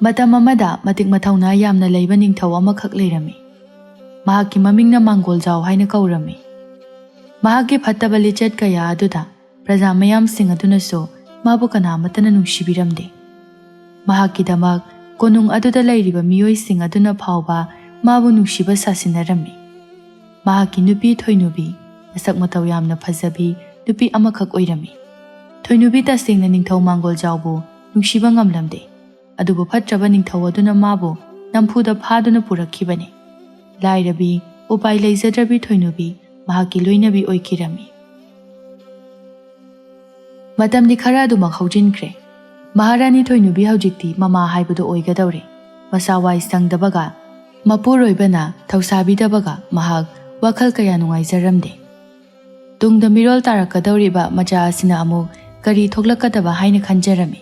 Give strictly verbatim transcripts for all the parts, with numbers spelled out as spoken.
ꯃꯇꯝ ꯑꯃꯗ ꯃꯇꯤꯛ ꯃꯊꯧꯅꯥ ꯌꯥꯝꯅ ꯂꯩꯕ ꯅꯤꯡꯊꯧ ꯑꯃꯈꯛ ꯂꯩꯔꯝꯃꯤ꯫ ꯃꯍꯥꯛꯀꯤ ꯃꯃꯤꯡꯅ ꯃꯥꯡꯒꯣꯜꯖꯥꯎ ꯍꯥꯏꯅ ꯀꯧꯔꯝꯃꯤ꯫ ꯃꯍꯥꯛꯀꯤ ꯐꯠꯇꯕ ꯂꯤꯆꯠ ꯀꯌꯥ ꯑꯗꯨꯗ ꯄ꯭ꯔꯖꯥ ꯃꯌꯥꯝꯁꯤꯡ ꯑꯗꯨꯅꯁꯨ ꯃꯥꯕꯨ ꯀꯅꯥꯃꯠꯇꯅ ꯅꯨꯡꯁꯤꯕꯤꯔꯝꯗꯦ꯫ ꯃꯍꯥꯛꯀꯤꯗꯃꯛ ꯀꯣꯅꯨꯡ ꯑꯗꯨꯗ ꯂꯩꯔꯤꯕ ꯃꯤꯑꯣꯏꯁꯤꯡ ꯑꯗꯨꯅ ꯐꯥꯎꯕ ꯃꯥꯕꯨ ꯅꯨꯡꯁꯤꯕ ꯁꯥꯁꯤꯟꯅꯔꯝꯃꯤ꯫ ꯃꯍꯥꯛꯀꯤ ꯅꯨꯄꯤ ꯊꯣꯏꯅꯨꯕꯤ ꯃꯁꯛ ꯃꯇꯧ ꯌꯥꯝꯅ ꯐꯖꯕꯤ ꯅꯨꯄꯤ ꯑꯃꯈꯛ ꯑꯣꯏꯔꯝꯃꯤ꯫ ꯊꯣꯏꯅꯨꯕꯤ ꯇꯁꯦꯡꯅ ꯅꯤꯡꯊꯧ ꯃꯥꯡꯒꯣꯜꯖꯥꯎꯕꯨ ꯅꯨꯡꯁꯤꯕ ꯉꯝꯂꯝꯗꯦ꯫ ꯑꯗꯨꯕꯨ ꯐꯠꯇ꯭ꯔꯕ ꯅꯤꯡꯊꯧ ꯑꯗꯨꯅ ꯃꯥꯕꯨ ꯅꯝꯐꯨꯗ ꯐꯥꯗꯨꯅ ꯄꯨꯔꯛꯈꯤꯕꯅꯤ꯫ ꯂꯥꯏꯔꯕꯤ, ꯎꯄꯥꯏ ꯂꯩꯖꯗ꯭ꯔꯕꯤ ꯊꯣꯏꯅꯨꯕꯤ ꯃꯍꯥꯛꯀꯤ ꯂꯣꯏꯅꯕꯤ ꯑꯣꯏꯈꯤꯔꯝꯃꯤ꯫ ꯃꯇꯝꯗꯤ ꯈꯔ ꯑꯗꯨꯃꯛ ꯍꯧꯖꯤꯟꯈ꯭ꯔꯦ꯫ ꯃꯍꯥꯔꯥꯅꯤ ꯊꯣꯏꯅꯨꯕꯤ ꯍꯧꯖꯤꯛꯇꯤ ꯃꯃꯥ ꯍꯥꯏꯕꯗꯨ ꯑꯣꯏꯒꯗꯧꯔꯦ꯫ ꯃꯁꯥ ꯋꯥꯏ ꯁꯪꯗꯕꯒ, ꯃꯄꯨꯔꯣꯏꯕꯅ ꯊꯧꯁꯥꯕꯤꯗꯕꯒ ꯃꯍꯥꯛ ꯋꯥꯈꯜ ꯀꯌꯥ ꯅꯨꯡꯉꯥꯏꯖꯔꯝꯗꯦ꯫ ꯇꯨꯡꯗ ꯃꯤꯔꯣꯜ ꯇꯥꯔꯛꯀꯗꯧꯔꯤꯕ ꯃꯆꯥ ꯑꯁꯤꯅ ꯑꯃꯨꯛ ꯀꯔꯤ ꯊꯣꯛꯂꯛꯀꯗꯕ ꯍꯥꯏꯅ ꯈꯟꯖꯔꯝꯃꯤ꯫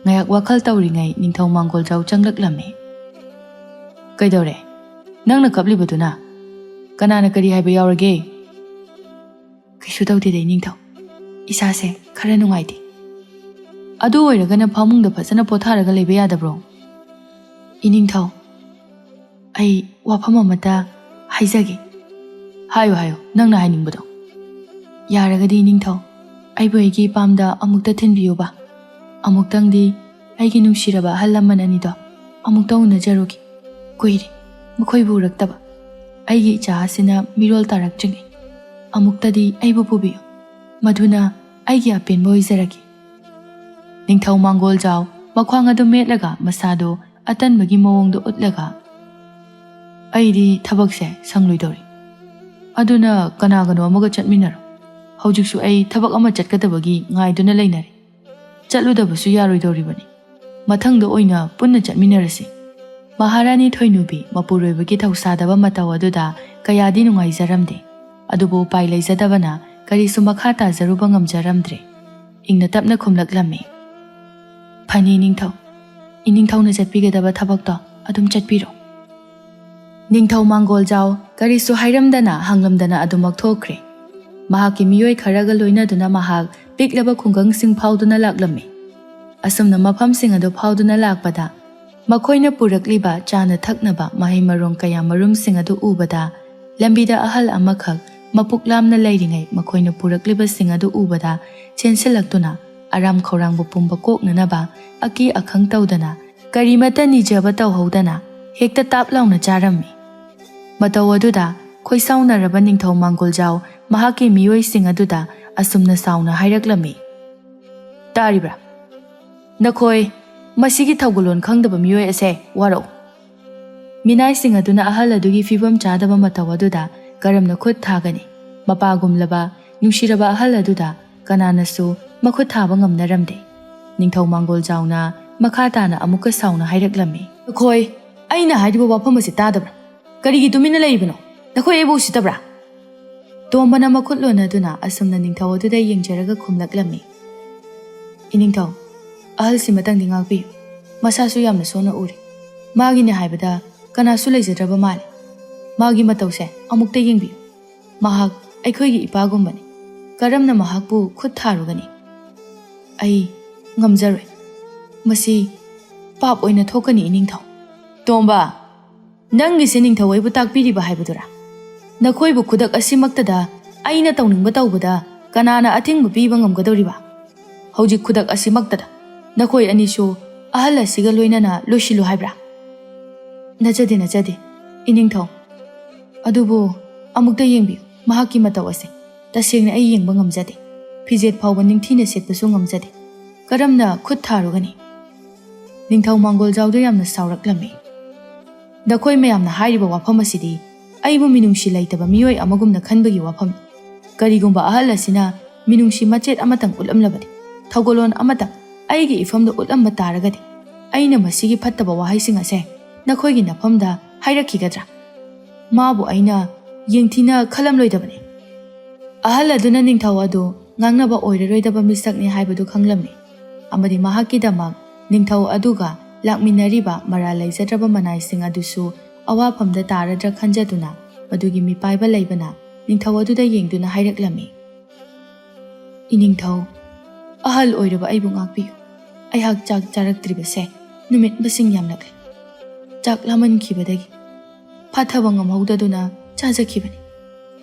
ꯉꯥꯏꯍꯥꯛ ꯋꯥꯈꯜ ꯇꯧꯔꯤꯉꯩ ꯅꯤꯡꯊꯧ ꯃꯥꯡꯒꯣꯜꯖꯥꯎ ꯆꯪꯂꯛꯂꯝꯃꯤ꯫ "ꯀꯩꯗꯧꯔꯦ? ꯅꯪꯅ ꯀꯞꯂꯤꯕꯗꯨꯅ? ꯀꯅꯥꯅ ꯀꯔꯤ ꯍꯥꯏꯕ ꯌꯥꯎꯔꯒꯦ?" "ꯀꯩꯁꯨ ꯇꯧꯗꯦꯗ, ꯏꯅꯤꯡꯊꯧ꯫ ꯏꯁꯥꯁꯦ ꯈꯔ ꯅꯨꯡꯉꯥꯏꯇꯦ꯫" "ꯑꯗꯨ ꯑꯣꯏꯔꯒꯅ ꯐꯃꯨꯡꯗ ꯐꯖꯅ ꯄꯣꯊꯥꯔꯒ ꯂꯩꯕ ꯌꯥꯗꯕ꯭ꯔꯣ?" "ꯏꯅꯤꯡꯊꯧ, ꯑꯩ ꯋꯥꯐꯝ ꯑꯃꯇ ꯍꯥꯏꯖꯒꯦ꯫" "ꯍꯥꯏꯌꯨ, ꯍꯥꯏꯌꯨ, ꯅꯪꯅ ꯍꯥꯏꯅꯤꯡꯕꯗꯣ꯫" "ꯌꯥꯔꯒꯗꯤ ꯏꯅꯤꯡꯊꯧ, ꯑꯩꯕꯨ ꯑꯩꯒꯤ ꯏꯄꯥꯝꯗ ꯑꯃꯨꯛꯇ ꯊꯤꯟꯕꯤꯌꯨꯕ꯫ ꯑꯃꯨꯛꯇꯪꯗꯤ ꯑꯩꯒꯤ ꯅꯨꯡꯁꯤꯔꯕ ꯑꯍꯜ ꯂꯃꯟ ꯑꯅꯤꯗꯣ ꯑꯃꯨꯛꯇ ꯎꯅꯖꯔꯨꯒꯦ꯫ ꯀꯨꯏꯔꯦ ꯃꯈꯣꯏꯕꯨ ꯎꯔꯛꯇꯕ꯫ ꯑꯩꯒꯤ ꯏꯆꯥ ꯑꯁꯤꯅ ꯃꯤꯔꯣꯜ ꯇꯥꯔꯛꯇ꯭ꯔꯤꯉꯩ ꯑꯃꯨꯛꯇꯗꯤ ꯑꯩꯕꯨ ꯄꯨꯕꯤꯌꯨ꯫ ꯃꯗꯨꯅ ꯑꯩꯒꯤ ꯑꯄꯦꯟꯕ ꯑꯣꯏꯖꯔꯒꯦ꯫" ꯅꯤꯡꯊꯧ ꯃꯥꯡꯒꯣꯜꯖꯥꯎ ꯃꯈ꯭ꯋꯥꯡ ꯑꯗꯨ ꯃꯦꯠꯂꯒ ꯃꯁꯥꯗꯨ ꯑꯇꯟꯕꯒꯤ ꯃꯑꯣꯡꯗ ꯎꯠꯂꯒ, "ꯑꯩꯗꯤ ꯊꯕꯛꯁꯦ ꯁꯪꯂꯣꯏꯗꯧꯔꯤ꯫ ꯑꯗꯨꯅ ꯀꯅꯥꯒꯅꯣ ꯑꯃꯒ ꯆꯠꯃꯤꯟꯅꯔꯣ꯫ ꯍꯧꯖꯤꯛꯁꯨ ꯑꯩ ꯊꯕꯛ ꯑꯃ ꯆꯠꯀꯗꯕꯒꯤ ꯉꯥꯏꯗꯨꯅ ꯂꯩꯅꯔꯦ꯫ ꯆꯠꯂꯨꯗꯕꯁꯨ ꯌꯥꯔꯣꯏꯗꯧꯔꯤꯕꯅꯤ꯫ ꯃꯊꯪꯗ ꯑꯣꯏꯅ ꯄꯨꯟꯅ ꯆꯠꯃꯤꯟꯅꯔꯁꯤ꯫" ꯃꯍꯥꯔꯥꯅꯤ ꯊꯣꯏꯅꯨꯕꯤ ꯃꯄꯨꯔꯣꯏꯕꯒꯤ ꯊꯧꯁꯥꯗꯕ ꯃꯇꯧ ꯑꯗꯨꯗ ꯀꯌꯥꯗꯤ ꯅꯨꯡꯉꯥꯏꯖꯔꯝꯗꯦ꯫ ꯑꯗꯨꯕꯨ ꯎꯄꯥꯏ ꯂꯩꯖꯗꯕꯅ ꯀꯔꯤꯁꯨ ꯃꯈꯥ ꯇꯥꯖꯔꯨꯕ ꯉꯝꯖꯔꯝꯗ꯭ꯔꯦ꯫ ꯏꯪꯅ ꯇꯞꯅ ꯈꯨꯝꯂꯛꯂꯝꯃꯤ, "ꯐꯅꯤ ꯅꯤꯡꯊꯧ, ꯏꯅꯤꯡꯊꯧꯅ ꯆꯠꯄꯤꯒꯗꯕ ꯊꯕꯛꯇꯣ ꯑꯗꯨꯝ ꯆꯠꯄꯤꯔꯣ꯫" ꯅꯤꯡꯊꯧ ꯃꯥꯡꯒꯣꯜꯖꯥꯎ ꯀꯔꯤꯁꯨ ꯍꯥꯏꯔꯝꯗꯅ ꯍꯪꯂꯝꯗꯅ ꯑꯗꯨꯃꯛ ꯊꯣꯛꯈ꯭ꯔꯦ꯫ ꯃꯍꯥꯛꯀꯤ ꯃꯤꯑꯣꯏ ꯈꯔꯒ ꯂꯣꯏꯅꯗꯨꯅ ꯃꯍꯥꯛ ꯄꯤꯛꯂꯕ ꯈꯨꯡꯒꯪꯁꯤꯡ ꯐꯥꯎꯗꯨꯅ ꯂꯥꯛꯂꯝꯃꯤ꯫ ꯑꯁꯨꯝꯅ ꯃꯐꯝꯁꯤꯡ ꯑꯗꯨ ꯐꯥꯎꯗꯨꯅ ꯂꯥꯛꯄꯗ ꯃꯈꯣꯏꯅ ꯄꯨꯔꯛꯂꯤꯕ ꯆꯥꯅ ꯊꯛꯅꯕ ꯃꯍꯩ ꯃꯔꯣꯡ ꯀꯌꯥ ꯃꯔꯨꯝꯁꯤꯡ ꯑꯗꯨ ꯎꯕꯗ, ꯂꯝꯕꯤꯗ ꯑꯍꯜ ꯑꯃꯈꯛ ꯃꯄꯨꯛ ꯂꯥꯝꯅ ꯂꯩꯔꯤꯉꯩ ꯃꯈꯣꯏꯅ ꯄꯨꯔꯛꯂꯤꯕꯁꯤꯡ ꯑꯗꯨ ꯎꯕꯗ ꯆꯦꯟꯁꯤꯜꯂꯛꯇꯨꯅ ꯑꯔꯥꯝ ꯈꯧꯔꯥꯡꯕ ꯄꯨꯝꯕ ꯀꯣꯛꯅꯅꯕ ꯑꯀꯤ ꯑꯈꯪ ꯇꯧꯗꯅ, ꯀꯔꯤꯃꯠꯇ ꯅꯤꯖꯕ ꯇꯧꯍꯧꯗꯅ ꯍꯦꯛꯇ ꯇꯥꯞ ꯂꯥꯎꯅ ꯆꯥꯔꯝꯃꯤ꯫ ꯃꯇꯧ ꯑꯗꯨꯗ ꯈꯣꯏꯁꯥꯎꯅꯔꯕ ꯅꯤꯡꯊꯧ ꯃꯥꯡꯒꯣꯜꯖꯥꯎ ꯃꯍꯥꯛꯀꯤ ꯃꯤꯑꯣꯏꯁꯤꯡ ꯑꯗꯨꯗ ꯑꯁꯨꯝꯅ ꯁꯥꯎꯅ ꯍꯥꯏꯔꯛꯂꯝꯃꯤ, "ꯇꯥꯔꯤꯕ꯭ꯔꯥ? ꯅꯈꯣꯏ ꯃꯁꯤꯒꯤ ꯊꯧꯒꯜꯂꯣꯟ ꯈꯪꯗꯕ ꯃꯤꯑꯣꯏ ꯑꯁꯦ ꯋꯥꯔꯛꯎ꯫" ꯃꯤꯅꯥꯏꯁꯤꯡ ꯑꯗꯨꯅ ꯑꯍꯜ ꯑꯗꯨꯒꯤ ꯐꯤꯕꯝ ꯆꯥꯗꯕ ꯃꯇꯧ ꯑꯗꯨꯗ ꯀꯔꯝꯅ ꯈꯨꯠ ꯊꯥꯒꯅꯤ? ꯃꯄꯥꯒꯨꯝꯂꯕ ꯅꯨꯡꯁꯤꯔꯕ ꯑꯍꯜ ꯑꯗꯨꯗ ꯀꯅꯥꯅꯁꯨ ꯃꯈꯨꯠ ꯊꯥꯕ ꯉꯝꯅꯔꯝꯗꯦ꯫ ꯅꯤꯡꯊꯧ ꯃꯥꯡꯒꯣꯜꯖꯥꯎꯅ ꯃꯈꯥ ꯇꯥꯅ ꯑꯃꯨꯛꯀ ꯁꯥꯎꯅ ꯍꯥꯏꯔꯛꯂꯝꯃꯤ, "ꯅꯈꯣꯏ ꯑꯩꯅ ꯍꯥꯏꯔꯤꯕ ꯋꯥꯐꯝ ꯑꯁꯤ ꯇꯥꯗꯕ꯭ꯔꯥ? ꯀꯔꯤꯒꯤ ꯇꯨꯃꯤꯟꯅ ꯂꯩꯔꯤꯕꯅꯣ? ꯅꯈꯣꯏ ꯑꯩꯕꯨ ꯎꯁꯤꯠꯇꯕ꯭ꯔꯥ?" ꯇꯣꯝꯕꯅ ꯃꯈꯨꯠ ꯂꯣꯟꯅꯗꯨꯅ ꯑꯁꯨꯝꯅ ꯅꯤꯡꯊꯧ ꯑꯗꯨꯗ ꯌꯦꯡꯖꯔꯒ ꯈꯨꯝꯂꯛꯂꯝꯃꯤ, "ꯏꯅꯤꯡꯊꯧ, ꯑꯍꯜꯁꯤꯃꯇꯪꯗꯤ ꯉꯥꯛꯄꯤꯌꯨ꯫ ꯃꯁꯥꯁꯨ ꯌꯥꯝꯅ ꯁꯣꯟꯅ ꯎꯔꯤ꯫ ꯃꯥꯒꯤꯅꯦ ꯍꯥꯏꯕꯗ ꯀꯅꯥꯁꯨ ꯂꯩꯖꯗ꯭ꯔꯕ ꯃꯥꯜꯂꯤ꯫ ꯃꯥꯒꯤ ꯃꯇꯧꯁꯦ ꯑꯃꯨꯛꯇ ꯌꯦꯡꯕꯤꯌꯨ꯫ ꯃꯍꯥꯛ ꯑꯩꯈꯣꯏꯒꯤ ꯏꯄꯥꯒꯨꯝꯕꯅꯤ꯫ ꯀꯔꯝꯅ ꯃꯍꯥꯛꯄꯨ ꯈꯨꯠ ꯊꯥꯔꯨꯒꯅꯤ? ꯑꯩ ꯉꯝꯖꯔꯣꯏ꯫ ꯃꯁꯤ ꯄꯥꯞ ꯑꯣꯏꯅ ꯊꯣꯛꯀꯅꯤ, ꯏꯅꯤꯡꯊꯧ꯫" "ꯇꯣꯝꯕ, ꯅꯪꯒꯤꯁꯦ ꯅꯤꯡꯊꯧ ꯑꯩꯕꯨ ꯇꯥꯛꯄꯤꯔꯤꯕ ꯍꯥꯏꯕꯗꯨꯔꯥ? ꯅꯈꯣꯏꯕꯨ ꯈꯨꯗꯛ ꯑꯁꯤꯃꯛꯇꯗ ꯑꯩꯅ ꯇꯧꯅꯤꯡꯕ ꯇꯧꯕꯗ ꯀꯅꯥꯅ ꯑꯊꯤꯡꯕ ꯄꯤꯕ ꯉꯝꯒꯗꯧꯔꯤꯕ? ꯍꯧꯖꯤꯛ ꯈꯨꯗꯛ ꯑꯁꯤꯃꯛꯇꯗ ꯅꯈꯣꯏ ꯑꯅꯤꯁꯨ ꯑꯍꯜ ꯑꯁꯤꯒ ꯂꯣꯏꯅꯅ ꯂꯣꯏꯁꯤꯜꯂꯨ ꯍꯥꯏꯕ꯭ꯔꯥ?" "ꯅꯠꯆꯗꯦ, ꯅꯠꯆꯗꯦ, ꯏꯅꯤꯡꯊꯧ꯫ ꯑꯗꯨꯕꯨ ꯑꯃꯨꯛꯇ ꯌꯦꯡꯕꯤꯌꯨ, ꯃꯍꯥꯛꯀꯤ ꯃꯇꯧ ꯑꯁꯦ꯫ ꯇꯁꯦꯡꯅ ꯑꯩ ꯌꯦꯡꯕ ꯉꯝꯖꯗꯦ꯫ ꯐꯤꯖꯦꯠ ꯐꯥꯎꯕ ꯅꯤꯡꯊꯤꯅ ꯁꯦꯠꯄꯁꯨ ꯉꯝꯖꯗꯦ꯫ ꯀꯔꯝꯅ ꯈꯨꯠ ꯊꯥꯔꯨꯒꯅꯤ?" ꯅꯤꯡꯊꯧ ꯃꯥꯡꯒꯣꯜꯖꯥꯎꯗ ꯌꯥꯝꯅ ꯁꯥꯎꯔꯛꯂꯝꯃꯤ꯫ "ꯅꯈꯣꯏ ꯃꯌꯥꯝꯅ ꯍꯥꯏꯔꯤꯕ ꯋꯥꯐꯝ ꯑꯁꯤꯗꯤ ꯑꯩꯕꯨ ꯃꯤꯅꯨꯡꯁꯤ ꯂꯩꯇꯕ ꯃꯤꯑꯣꯏ ꯑꯃꯒꯨꯝꯅ ꯈꯟꯕꯒꯤ ꯋꯥꯐꯝꯅꯤ꯫ ꯀꯔꯤꯒꯨꯝꯕ ꯑꯍꯜ ꯑꯁꯤꯅ ꯃꯤꯅꯨꯡꯁꯤ ꯃꯆꯦꯠ ꯑꯃꯇꯪ ꯎꯠꯂꯝꯂꯕꯗꯤ, ꯊꯧꯒꯜꯂꯣꯟ ꯑꯃꯇꯪ ꯑꯩꯒꯤ ꯏꯐꯝꯗ ꯎꯠꯂꯝꯕ ꯇꯥꯔꯒꯗꯤ, ꯑꯩꯅ ꯃꯁꯤꯒꯤ ꯐꯠꯇꯕ ꯋꯥꯍꯩꯁꯤꯡ ꯑꯁꯦ ꯅꯈꯣꯏꯒꯤ ꯅꯐꯝꯗ ꯍꯥꯏꯔꯛꯈꯤꯒꯗ꯭ꯔꯥ? ꯃꯥꯕꯨ ꯑꯩꯅ ꯌꯦꯡꯊꯤꯅ ꯈꯜꯂꯝꯂꯣꯏꯗꯕꯅꯤ꯫" ꯑꯍꯜ ꯑꯗꯨꯅ ꯅꯤꯡꯊꯧ ꯑꯗꯨ ꯉꯥꯡꯅꯕ ꯑꯣꯏꯔꯔꯣꯏꯗꯕ ꯃꯤꯁꯛꯅꯤ ꯍꯥꯏꯕꯗꯨ ꯈꯪꯂꯝꯃꯤ, ꯑꯃꯗꯤ ꯃꯍꯥꯛꯀꯤꯗꯃꯛ ꯅꯤꯡꯊꯧ ꯑꯗꯨꯒ ꯂꯥꯛꯃꯤꯟꯅꯔꯤꯕ ꯃꯔꯥꯜ ꯂꯩꯖꯗ꯭ꯔꯕ ꯃꯅꯥꯏꯁꯤꯡ ꯑꯗꯨꯁꯨ ꯑꯋꯥꯐꯝꯗ ꯇꯥꯔꯗ꯭ꯔꯥ ꯈꯟꯖꯗꯨꯅ ꯃꯗꯨꯒꯤ ꯃꯤꯄꯥꯏꯕ ꯂꯩꯕꯅ ꯅꯤꯡꯊꯧ ꯑꯗꯨꯗ ꯌꯦꯡꯗꯨꯅ ꯍꯥꯏꯔꯛꯂꯝꯃꯤ, "ꯏꯅꯤꯡꯊꯧ, ꯑꯍꯜ ꯑꯣꯏꯔꯕ ꯑꯩꯕꯨ ꯉꯥꯛꯄꯤꯌꯨ꯫ ꯑꯩꯍꯥꯛ ꯆꯥꯛ ꯆꯥꯔꯛꯇ꯭ꯔꯤꯕꯁꯦ ꯅꯨꯃꯤꯠ ꯃꯁꯤꯡ ꯌꯥꯝꯂꯛꯂꯦ꯫ ꯆꯥꯛ ꯂꯥꯝꯃꯟꯈꯤꯕꯗꯒꯤ ꯐꯥꯊꯕ ꯉꯝꯍꯧꯗꯗꯨꯅ ꯆꯥꯖꯈꯤꯕꯅꯤ꯫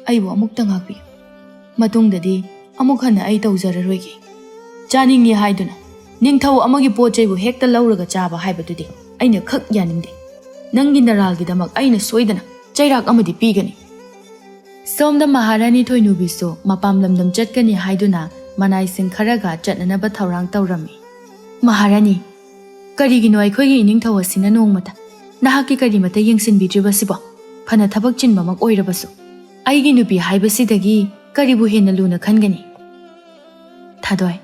ꯑꯩꯕꯨ ꯑꯃꯨꯛꯇ ꯉꯥꯛꯄꯤꯌꯨ꯫ ꯃꯇꯨꯡꯗꯗꯤ ꯑꯃꯨꯛ ꯍꯟꯅ ꯑꯩ ꯇꯧꯖꯔꯔꯣꯏꯒꯦ꯫ ꯆꯥꯅꯤꯡꯉꯤ ꯍꯥꯏꯗꯨꯅ ꯅꯤꯡꯊꯧ ꯑꯃꯒꯤ ꯄꯣꯠ ꯆꯩꯕꯨ ꯍꯦꯛꯇ ꯂꯧꯔꯒ ꯆꯥꯕ ꯍꯥꯏꯕꯗꯨꯗꯤ ꯑꯩꯅ ꯈꯛ ꯌꯥꯅꯤꯡꯗꯦ꯫ ꯅꯪꯒꯤ ꯅꯔꯥꯜꯒꯤꯗꯃꯛ ꯑꯩꯅ ꯁꯣꯏꯗꯅ ꯆꯩꯔꯥꯛ ꯑꯃꯗꯤ ꯄꯤꯒꯅꯤ꯫ ꯁꯣꯝꯗ ꯃꯍꯥꯔꯥꯅꯤ ꯊꯣꯏꯅꯨꯕꯤꯁꯨ ꯃꯄꯥꯝ ꯂꯝꯗꯝ ꯆꯠꯀꯅꯤ ꯍꯥꯏꯗꯨꯅ ꯃꯅꯥꯏꯁꯤꯡ ꯈꯔꯒ ꯆꯠꯅꯅꯕ ꯊꯧꯔꯥꯡ ꯇꯧꯔꯝꯃꯤ꯫ ꯃꯍꯥꯔꯥꯅꯤ, ꯀꯔꯤꯒꯤꯅꯣ ꯑꯩꯈꯣꯏꯒꯤ ꯏꯅꯤꯡꯊꯧ ꯑꯁꯤꯅ ꯅꯣꯡꯃꯇ ꯅꯍꯥꯛꯀꯤ ꯀꯔꯤꯃꯠꯇ ꯌꯦꯡꯁꯤꯟꯕꯤꯗ꯭ꯔꯤꯕꯁꯤꯕꯣ? ꯐꯅ ꯊꯕꯛ ꯆꯤꯟꯕꯃꯛ ꯑꯣꯏꯔꯕꯁꯨ ꯑꯩꯒꯤ ꯅꯨꯄꯤ ꯍꯥꯏꯕꯁꯤꯗꯒꯤ ꯀꯔꯤꯕꯨ ꯍꯦꯟꯅ ꯂꯨꯅ ꯈꯟꯒꯅꯤ? ꯊꯥꯗꯣꯏ,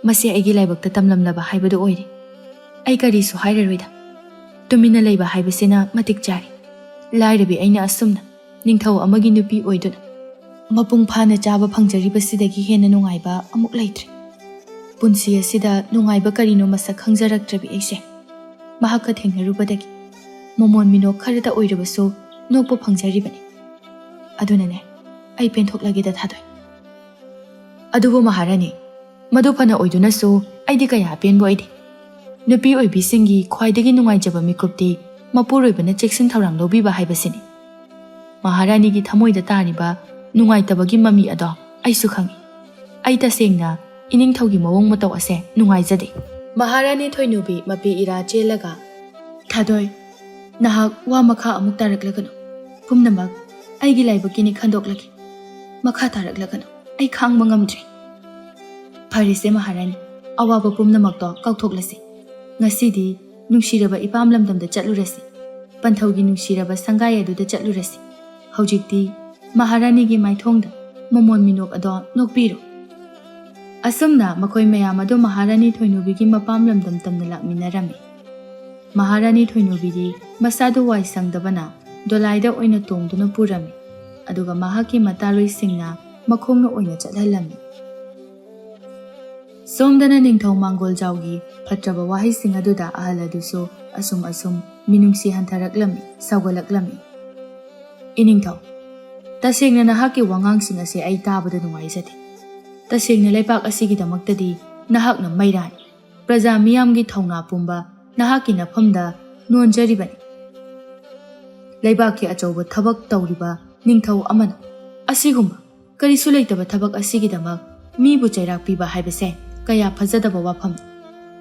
ꯃꯁꯤ ꯑꯩꯒꯤ ꯂꯥꯏꯕꯛꯇ ꯇꯝꯂꯝꯂꯕ ꯍꯥꯏꯕꯗꯨ ꯑꯣꯏꯔꯦ꯫ ꯑꯩ ꯀꯔꯤꯁꯨ ꯍꯥꯏꯔꯔꯣꯏꯗ꯫ ꯇꯨꯃꯤꯟꯅ ꯂꯩꯕ ꯍꯥꯏꯕꯁꯤꯅ ꯃꯇꯤꯛ ꯆꯥꯔꯦ꯫ ꯂꯥꯏꯔꯕꯤ ꯑꯩꯅ ꯑꯁꯨꯝꯅ ꯅꯤꯡꯊꯧ ꯑꯃꯒꯤ ꯅꯨꯄꯤ ꯑꯣꯏꯗꯨꯅ ꯃꯄꯨꯡ ꯐꯥꯅ ꯆꯥꯕ ꯐꯪꯖꯔꯤꯕꯁꯤꯗꯒꯤ ꯍꯦꯟꯅ ꯅꯨꯡꯉꯥꯏꯕ ꯑꯃꯨꯛ ꯂꯩꯇ꯭ꯔꯦ꯫ ꯄꯨꯟꯁꯤ ꯑꯁꯤꯗ ꯅꯨꯡꯉꯥꯏꯕ ꯀꯔꯤꯅꯣ ꯃꯁꯛ ꯈꯪꯖꯔꯛꯇ꯭ꯔꯕꯤ ꯑꯩꯁꯦ ꯃꯍꯥꯛꯀ ꯊꯦꯡꯅꯔꯨꯕꯗꯒꯤ ꯃꯃꯣꯟ ꯃꯤꯅꯣꯛ ꯈꯔꯇ ꯑꯣꯏꯔꯕꯁꯨ ꯅꯣꯛꯄ ꯐꯪꯖꯔꯤꯕꯅꯤ꯫ ꯑꯗꯨꯅꯅꯦ, ꯑꯩ ꯄꯦꯟꯊꯣꯛꯂꯒꯦꯗ ꯊꯥꯗꯣꯏ꯫ ꯑꯗꯨꯕꯨ ꯃꯍꯥꯔꯥꯅꯤ, ꯃꯗꯨ ꯐꯅ ꯑꯣꯏꯗꯨꯅꯁꯨ ꯑꯩꯗꯤ ꯀꯌꯥ ꯑꯄꯦꯟꯕ ꯑꯣꯏꯗꯦ꯫ ꯅꯨꯄꯤ ꯑꯣꯏꯕꯤꯁꯤꯡꯒꯤ ꯈ꯭ꯋꯥꯏꯗꯒꯤ ꯅꯨꯡꯉꯥꯏꯖꯕ ꯃꯤꯀꯨꯞꯇꯤ ꯃꯄꯨꯔꯣꯏꯕꯅ ꯆꯦꯛꯁꯤꯟ ꯊꯧꯔꯥꯡ ꯂꯧꯕꯤꯕ ꯍꯥꯏꯕꯁꯤꯅꯤ꯫ ꯃꯍꯥꯔꯥꯅꯤꯒꯤ ꯊꯃꯣꯏꯗ ꯇꯥꯔꯤꯕ ꯅꯨꯡꯉꯥꯏꯇꯕꯒꯤ ꯃꯃꯤ ꯑꯗꯣ ꯑꯩꯁꯨ ꯈꯪꯏ꯫ ꯑꯩ ꯇꯁꯦꯡꯅ ꯏꯅꯤꯡꯊꯧꯒꯤ ꯃꯑꯣꯡ ꯃꯇꯧ ꯑꯁꯦ ꯅꯨꯡꯉꯥꯏꯖꯗꯦ꯫ ꯃꯍꯥꯔꯥꯅꯤ ꯊꯣꯏꯅꯨꯕꯤ ꯃꯄꯤ ꯏꯔꯥ ꯆꯦꯜꯂꯒ, "ꯊꯥꯗꯣꯏ, ꯅꯍꯥꯛ ꯋꯥ ꯃꯈꯥ ꯑꯃꯨꯛ ꯇꯥꯔꯛꯂꯒꯅꯨ꯫ ꯄꯨꯝꯅꯃꯛ ꯑꯩꯒꯤ ꯂꯥꯏꯕꯛꯀꯤꯅꯤ ꯈꯟꯗꯣꯛꯂꯒꯦ꯫ ꯃꯈꯥ ꯇꯥꯔꯛꯂꯒꯅꯨ꯫ ꯑꯩ ꯈꯥꯡꯕ ꯉꯝꯗ꯭ꯔꯦ꯫ ꯐꯔꯦꯁꯦ ꯃꯍꯥꯔꯥꯅꯤ, ꯑꯋꯥꯕ ꯄꯨꯝꯅꯃꯛꯇꯣ ꯀꯥꯎꯊꯣꯛꯂꯁꯤ꯫ ꯉꯁꯤꯗꯤ ꯅꯨꯡꯁꯤꯔꯕ ꯏꯄꯥꯝ ꯂꯝꯗꯝꯗ ꯆꯠꯂꯨꯔꯁꯤ꯫ ꯄꯟꯊꯧꯒꯤ ꯅꯨꯡꯁꯤꯔꯕ ꯁꯪꯒꯥꯏ ꯑꯗꯨꯗ ꯆꯠꯂꯨꯔꯁꯤ꯫ ꯍꯧꯖꯤꯛꯇꯤ ꯃꯍꯥꯔꯥꯅꯤꯒꯤ ꯃꯥꯏꯊꯣꯡꯗ ꯃꯃꯣꯟ ꯃꯤꯅꯣꯛ ꯑꯗꯣ ꯅꯣꯛꯄꯤꯔꯣ꯫" ꯑꯁꯨꯝꯅ ꯃꯈꯣꯏ ꯃꯌꯥꯝ ꯑꯗꯨ ꯃꯍꯥꯔꯥꯅꯤ ꯊꯣꯏꯅꯨꯕꯤꯒꯤ ꯃꯄꯥꯝ ꯂꯝꯗꯝ ꯇꯝꯅ ꯂꯥꯛꯃꯤꯟꯅꯔꯝꯃꯤ꯫ ꯃꯍꯥꯔꯥꯅꯤ ꯊꯣꯏꯅꯨꯕꯤꯗꯤ ꯃꯁꯥꯗꯨ ꯋꯥꯏ ꯁꯪꯗꯕꯅ ꯗꯣꯂꯥꯏꯗ ꯑꯣꯏꯅ ꯇꯣꯡꯗꯨꯅ ꯄꯨꯔꯝꯃꯤ, ꯑꯗꯨꯒ ꯃꯍꯥꯛꯀꯤ ꯃꯇꯥꯂꯣꯏꯁꯤꯡꯅ ꯃꯈꯣꯡꯅ ꯑꯣꯏꯅ ꯆꯠꯍꯜꯂꯝꯃꯤ꯫ ꯁꯣꯝꯗꯅ ꯅꯤꯡꯊꯧ ꯃꯥꯡꯒꯣꯜꯖꯥꯎꯒꯤ ꯐꯠꯇ꯭ꯔꯕ ꯋꯥꯍꯩꯁꯤꯡ ꯑꯗꯨꯗ ꯑꯍꯜ ꯑꯗꯨꯁꯨ ꯑꯁꯨꯝ ꯑꯁꯨꯝ ꯃꯤꯅꯨꯡꯁꯤ ꯍꯟꯊꯔꯛꯂꯝꯃꯤ, ꯁꯥꯎꯒꯠꯂꯛꯂꯝꯃꯤ꯫ "ꯏꯅꯤꯡꯊꯧ, ꯇꯁꯦꯡꯅ ꯅꯍꯥꯛꯀꯤ ꯋꯥꯉꯥꯡꯁꯤꯡ ꯑꯁꯤ ꯑꯩ ꯇꯥꯕꯗ ꯅꯨꯡꯉꯥꯏꯖꯗꯦ꯫ ꯇꯁꯦꯡꯅ ꯂꯩꯕꯥꯛ ꯑꯁꯤꯒꯤꯗꯃꯛꯇꯗꯤ ꯅꯍꯥꯛꯅ ꯃꯩꯔꯥꯅꯤ꯫ ꯄ꯭ꯔꯖꯥ ꯃꯤꯌꯥꯝꯒꯤ ꯊꯧꯅꯥ ꯄꯨꯝꯕ ꯅꯍꯥꯛꯀꯤ ꯅꯐꯝꯗ ꯅꯣꯟꯖꯔꯤꯕꯅꯤ꯫ ꯂꯩꯕꯥꯛꯀꯤ ꯑꯆꯧꯕ ꯊꯕꯛ ꯇꯧꯔꯤꯕ ꯅꯤꯡꯊꯧ ꯑꯃꯅ ꯑꯁꯤꯒꯨꯝꯕ ꯀꯔꯤꯁꯨ ꯂꯩꯇꯕ ꯊꯕꯛ ꯑꯁꯤꯒꯤꯗꯃꯛ ꯃꯤꯕꯨ ꯆꯩꯔꯥꯛ ꯄꯤꯕ ꯍꯥꯏꯕꯁꯦ ꯀꯌꯥ ꯐꯖꯗꯕ ꯋꯥꯐꯝꯅꯤ꯫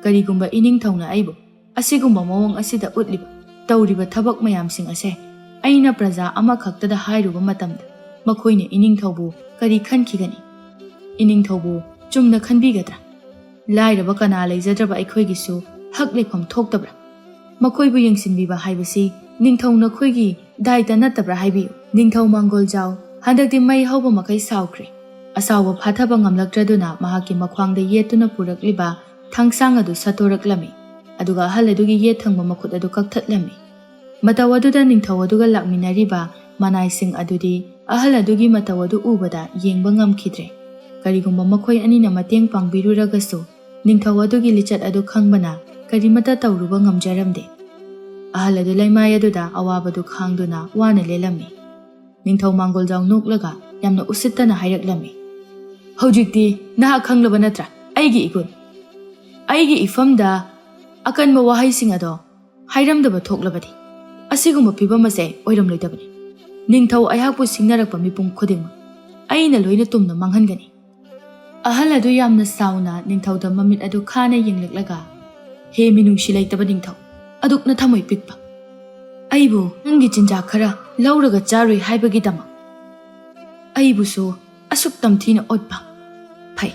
ꯀꯔꯤꯒꯨꯝꯕ ꯏꯅꯤꯡꯊꯧꯅ ꯑꯩꯕꯨ ꯑꯁꯤꯒꯨꯝꯕ ꯃꯑꯣꯡ ꯑꯁꯤꯗ ꯎꯠꯂꯤꯕ, ꯇꯧꯔꯤꯕ ꯊꯕꯛ ꯃꯌꯥꯝꯁꯤꯡ ꯑꯁꯦ ꯑꯩꯅ ꯄ꯭ꯔꯖꯥ ꯑꯃꯈꯛꯇꯗ ꯍꯥꯏꯔꯨꯕ ꯃꯇꯝꯗ ꯃꯈꯣꯏꯅ ꯏꯅꯤꯡꯊꯧꯕꯨ ꯀꯔꯤ ꯈꯟꯈꯤꯒꯅꯤ? ꯏꯅꯤꯡꯊꯧꯕꯨ ꯆꯨꯝꯅ ꯈꯟꯕꯤꯒꯗ꯭ꯔꯥ? ꯂꯥꯏꯔꯕ ꯀꯅꯥ ꯂꯩꯖꯗ꯭ꯔꯕ ꯑꯩꯈꯣꯏꯒꯤꯁꯨ ꯍꯛ ꯂꯩꯐꯝ ꯊꯣꯛꯇꯕ꯭ꯔꯥ? ꯃꯈꯣꯏꯕꯨ ꯌꯦꯡꯁꯤꯟꯕꯤꯕ ꯍꯥꯏꯕꯁꯤ ꯅꯤꯡꯊꯧ ꯅꯈꯣꯏꯒꯤ ꯗꯥꯏꯇ ꯅꯠꯇꯕ꯭ꯔꯥ ꯍꯥꯏꯕꯤꯌꯨ꯫ ꯅꯤꯡꯊꯧ ꯃꯥꯡꯒꯣꯜꯖꯥꯎ ꯍꯟꯗꯛꯇꯤ ꯃꯩ ꯍꯧꯕ ꯃꯈꯩ ꯁꯥꯎꯈ꯭ꯔꯦ꯫ ꯑꯁꯥꯎꯕ ꯐꯥꯊꯕ ꯉꯝꯂꯛꯇ꯭ꯔꯗꯨꯅ ꯃꯍꯥꯛꯀꯤ ꯃꯈ꯭ꯋꯥꯡꯗ ꯌꯦꯠꯇꯨꯅ ꯄꯨꯔꯛꯂꯤꯕ ꯊꯥꯡꯁꯥꯡ ꯑꯗꯨ ꯁꯠꯇꯣꯔꯛꯂꯝꯃꯤ, ꯑꯗꯨꯒ ꯑꯍꯜ ꯑꯗꯨꯒꯤ ꯌꯦꯠ ꯊꯪꯕ ꯃꯈꯨꯠ ꯑꯗꯨ ꯀꯛꯊꯠꯂꯝꯃꯤ꯫ ꯃꯇꯧ ꯑꯗꯨꯗ ꯅꯤꯡꯊꯧ ꯑꯗꯨꯒ ꯂꯥꯛꯃꯤꯟꯅꯔꯤꯕ ꯃꯅꯥꯏꯁꯤꯡ ꯑꯗꯨꯗꯤ ꯑꯍꯜ ꯑꯗꯨꯒꯤ ꯃꯇꯧ ꯑꯗꯨ ꯎꯕꯗ ꯌꯦꯡꯕ ꯉꯝꯈꯤꯗ꯭ꯔꯦ꯫ ꯀꯔꯤꯒꯨꯝꯕ ꯃꯈꯣꯏ ꯑꯅꯤꯅ ꯃꯇꯦꯡ ꯄꯥꯡꯕꯤꯔꯨꯔꯒꯁꯨ ꯅꯤꯡꯊꯧ ꯑꯗꯨꯒꯤ ꯂꯤꯆꯠ ꯑꯗꯨ ꯈꯪꯕꯅ ꯀꯔꯤꯃꯠꯇ ꯇꯧꯔꯨꯕ ꯉꯝꯖꯔꯝꯗꯦ꯫ ꯑꯍꯜ ꯑꯗꯨ ꯂꯩꯃꯥꯏ ꯑꯗꯨꯗ ꯑꯋꯥꯕꯗꯨ ꯈꯥꯡꯗꯨꯅ ꯋꯥꯅ ꯂꯦꯜꯂꯝꯃꯤ꯫ ꯅꯤꯡꯊꯧ ꯃꯥꯡꯒꯣꯜꯖꯥꯎ ꯅꯣꯛꯂꯒ ꯌꯥꯝꯅ ꯎꯁꯤꯠꯇꯅ ꯍꯥꯏꯔꯛꯂꯝꯃꯤ, "ꯍꯧꯖꯤꯛꯇꯤ ꯅꯍꯥꯛ ꯈꯪꯂꯕ ꯅꯠꯇ꯭ꯔꯥ ꯑꯩꯒꯤ ꯏꯒꯨꯟ? ꯑꯩꯒꯤ ꯏꯐꯝꯗ ꯑꯀꯟꯕ ꯋꯥꯍꯩꯁꯤꯡ ꯑꯗꯣ ꯍꯥꯏꯔꯝꯗꯕ ꯊꯣꯛꯂꯕꯗꯤ ꯑꯁꯤꯒꯨꯝꯕ ꯐꯤꯕꯝ ꯑꯁꯦ ꯑꯣꯏꯔꯝꯂꯣꯏꯗꯕꯅꯤ꯫ ꯅꯤꯡꯊꯧ ꯑꯩꯍꯥꯛꯄꯨ ꯁꯤꯡꯅꯔꯛꯄ ꯃꯤꯄꯨꯝ ꯈꯨꯗꯤꯡꯃꯛ ꯑꯩꯅ ꯂꯣꯏꯅ ꯇꯨꯝꯅ ꯃꯥꯡꯍꯟꯒꯅꯤ"꯫ ꯑꯍꯜ ꯑꯗꯨ ꯌꯥꯝꯅ ꯁꯥꯎꯅ ꯅꯤꯡꯊꯧꯗ ꯃꯃꯤꯠ ꯑꯗꯨ ꯈꯥꯅ ꯌꯦꯡꯂꯛꯂꯒ, "ꯍꯦ ꯃꯤꯅꯨꯡꯁꯤ ꯂꯩꯇꯕ ꯅꯤꯡꯊꯧ, ꯑꯗꯨꯛ ꯅꯊꯝꯃꯣꯏ ꯄꯤꯛꯄ, ꯑꯩꯕꯨ ꯅꯪꯒꯤ ꯆꯤꯟꯖꯥꯛ ꯈꯔ ꯂꯧꯔꯒ ꯆꯥꯔꯣꯏ ꯍꯥꯏꯕꯒꯤꯗꯃꯛ ꯑꯩꯕꯨꯁꯨ ꯑꯁꯨꯛ ꯇꯝꯊꯤꯅ ꯑꯣꯠꯄ? ꯐꯩ,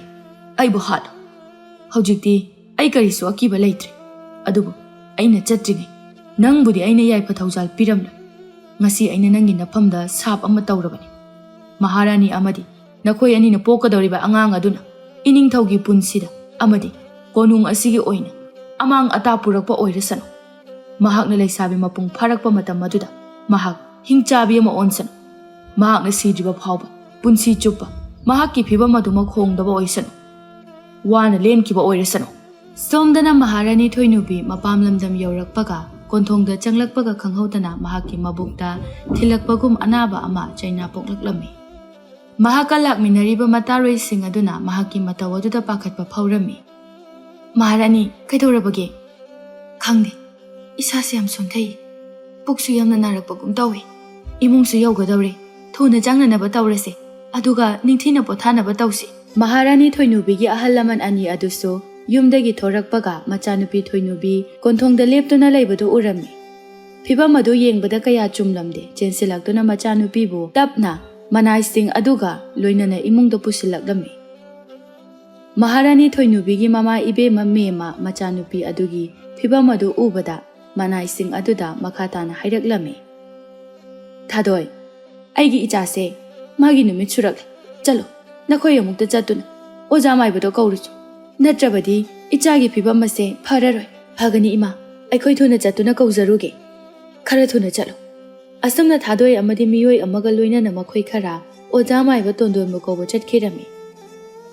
ꯑꯩꯕꯨ ꯍꯥꯠꯂꯨ꯫ ꯍꯧꯖꯤꯛꯇꯤ ꯑꯩ ꯀꯔꯤꯁꯨ ꯑꯀꯤꯕ ꯂꯩꯇ꯭ꯔꯦ꯫ ꯑꯗꯨꯕꯨ ꯑꯩꯅ ꯆꯠꯇ꯭ꯔꯤꯉꯩ ꯅꯪꯕꯨꯗꯤ ꯑꯩꯅ ꯌꯥꯏꯐ ꯊꯧꯖꯥꯜ ꯄꯤꯔꯝꯂꯣꯏ꯫ ꯉꯁꯤ ꯑꯩꯅ ꯅꯪꯒꯤ ꯅꯐꯝꯗ ꯁꯥꯞ ꯑꯃ ꯇꯧꯔꯕꯅꯤ꯫ ꯃꯍꯥꯔꯥꯅꯤ ꯑꯃꯗꯤ ꯅꯈꯣꯏ ꯑꯅꯤꯅ ꯄꯣꯛꯀꯗꯧꯔꯤꯕ ꯑꯉꯥꯡ ꯑꯗꯨꯅ ꯏꯅꯤꯡꯊꯧꯒꯤ ꯄꯨꯟꯁꯤꯗ ꯑꯃꯗꯤ ꯀꯣꯅꯨꯡ ꯑꯁꯤꯒꯤ ꯑꯣꯏꯅ ꯑꯃꯥꯡ ꯑꯇꯥ ꯄꯨꯔꯛꯄ ꯑꯣꯏꯔꯁꯅꯨ꯫ ꯃꯍꯥꯛꯅ ꯂꯩꯁꯥꯕꯤ ꯃꯄꯨꯡ ꯐꯥꯔꯛꯄ ꯃꯇꯝ ꯑꯗꯨꯗ ꯃꯍꯥꯛ ꯍꯤꯡꯆꯥꯕꯤ ꯑꯃ ꯑꯣꯟꯁꯅꯨ꯫ ꯃꯍꯥꯛꯅ ꯁꯤꯗ꯭ꯔꯤꯕ ꯐꯥꯎꯕ ꯄꯨꯟꯁꯤ ꯆꯨꯞꯄ ꯃꯍꯥꯛꯀꯤ ꯐꯤꯕꯝ ꯑꯗꯨꯃꯛ ꯍꯣꯡꯗꯕ ꯑꯣꯏꯁꯅꯨ꯫ ꯋꯥꯅ ꯂꯦꯟꯈꯤꯕ ꯑꯣꯏꯔꯁꯅꯨ"꯫ ꯁꯣꯝꯗꯅ ꯃꯍꯥꯔꯥꯅꯤ ꯊꯣꯏꯅꯨꯕꯤ ꯃꯄꯥꯝ ꯂꯝꯗꯝ ꯌꯧꯔꯛꯄꯒ, ꯀꯣꯟꯊꯣꯡꯗ ꯆꯪꯂꯛꯄꯒ ꯈꯪꯍꯧꯗꯅ ꯃꯍꯥꯛꯀꯤ ꯃꯕꯨꯛꯇ ꯊꯤꯜꯂꯛꯄꯒꯨꯝ ꯑꯅꯥꯕ ꯑꯃ ꯆꯩꯅꯥ ꯄꯣꯛꯂꯛꯂꯝꯃꯤ꯫ ꯃꯍꯥꯛꯀ ꯂꯥꯛꯃꯤꯟꯅꯔꯤꯕ ꯃꯇꯥꯔꯣꯏꯁꯤꯡ ꯑꯗꯨꯅ ꯃꯍꯥꯛꯀꯤ ꯃꯇꯧ ꯑꯗꯨꯗ ꯄꯥꯈꯠꯄ ꯐꯥꯎꯔꯝꯃꯤ꯫ "ꯃꯍꯥꯔꯥꯅꯤ, ꯀꯩꯗꯧꯔꯕꯒꯦ?" "ꯈꯪꯗꯦ, ꯏꯁꯥꯁꯦ ꯌꯥꯝ ꯁꯣꯟꯊꯩ, ꯄꯨꯛꯁꯨ ꯌꯥꯝꯅ ꯅꯥꯔꯛꯄꯒꯨꯝ ꯇꯧꯏ꯫ ꯏꯃꯨꯡꯁꯨ ꯌꯧꯒꯗꯧꯔꯦ, ꯊꯨꯅ ꯆꯪꯅꯅꯕ ꯇꯧꯔꯁꯦ, ꯑꯗꯨꯒ ꯅꯤꯡꯊꯤꯅ ꯄꯣꯊꯥꯅꯕ ꯇꯧꯁꯤ꯫" ꯃꯍꯥꯔꯥꯅꯤ ꯊꯣꯏꯅꯨꯕꯤꯒꯤ ꯑꯍꯜ ꯂꯃꯟ ꯑꯅꯤ ꯑꯗꯨꯁꯨ ꯌꯨꯝꯗꯒꯤ ꯊꯣꯔꯛꯄꯒ ꯃꯆꯥꯅꯨꯄꯤ ꯊꯣꯏꯅꯨꯕꯤ ꯀꯣꯟꯊꯣꯡꯗ ꯂꯦꯞꯇꯨꯅ ꯂꯩꯕꯗꯨ ꯎꯔꯝꯃꯤ꯫ ꯐꯤꯚꯝ ꯑꯗꯨ ꯌꯦꯡꯕꯗ ꯀꯌꯥ ꯆꯨꯝꯂꯝꯗꯦ꯫ ꯆꯦꯟꯁꯤꯜꯂꯛꯇꯨꯅ ꯃꯆꯥꯅꯨꯄꯤꯕꯨ ꯇꯞꯅ ꯃꯅꯥꯏꯁꯤꯡ ꯑꯗꯨꯒ ꯂꯣꯏꯅꯅ ꯏꯃꯨꯡꯗ ꯄꯨꯁꯤꯜꯂꯛꯂꯝꯃꯤ꯫ ꯃꯍꯥꯔꯥꯅꯤ ꯊꯣꯏꯅꯨꯕꯤꯒꯤ ꯃꯃꯥ ꯏꯕꯦꯝꯃ ꯃꯦꯝꯃ ꯃꯆꯥꯅꯨꯄꯤ ꯑꯗꯨꯒꯤ ꯐꯤꯚꯝ ꯑꯗꯨ ꯎꯕꯗ ꯃꯅꯥꯏꯁꯤꯡ ꯑꯗꯨꯗ ꯃꯈꯥ ꯇꯥꯅ ꯍꯥꯏꯔꯛꯂꯝꯃꯤ꯫ "ꯊꯥꯗꯣꯏ, ꯑꯩꯒꯤ ꯏꯆꯥꯁꯦ ꯃꯥꯒꯤ ꯅꯨꯃꯤꯠ ꯁꯨꯔꯛꯂꯦ꯫ ꯆꯠꯂꯣ, ꯅꯈꯣꯏ ꯑꯃꯨꯛꯇ ꯆꯠꯇꯨꯅ ꯑꯣꯖꯥ ꯃꯥꯏꯕꯗꯣ ꯀꯧꯔꯨꯆꯣ꯫ ꯅꯠꯇ꯭ꯔꯕꯗꯤ ꯏꯆꯥꯒꯤ ꯐꯤꯚꯝ ꯑꯁꯦ ꯐꯔꯔꯣꯏ꯫" "ꯐꯒꯅꯤ ꯏꯃꯥ, ꯑꯩꯈꯣꯏ ꯊꯨꯅ ꯆꯠꯇꯨꯅ ꯀꯧꯖꯔꯨꯒꯦ꯫ ꯈꯔ ꯊꯨꯅ ꯆꯠꯂꯨ꯫" ꯑꯁꯨꯝꯅ ꯊꯥꯗꯣꯏ ꯑꯃꯗꯤ ꯃꯤꯑꯣꯏ ꯑꯃꯒ ꯂꯣꯏꯅꯅ ꯃꯈꯣꯏ ꯈꯔ ꯑꯣꯖꯥ ꯃꯥꯏꯕ ꯇꯣꯟꯗꯣꯟꯕꯨ ꯀꯧꯕ ꯆꯠꯈꯤꯔꯝꯃꯤ꯫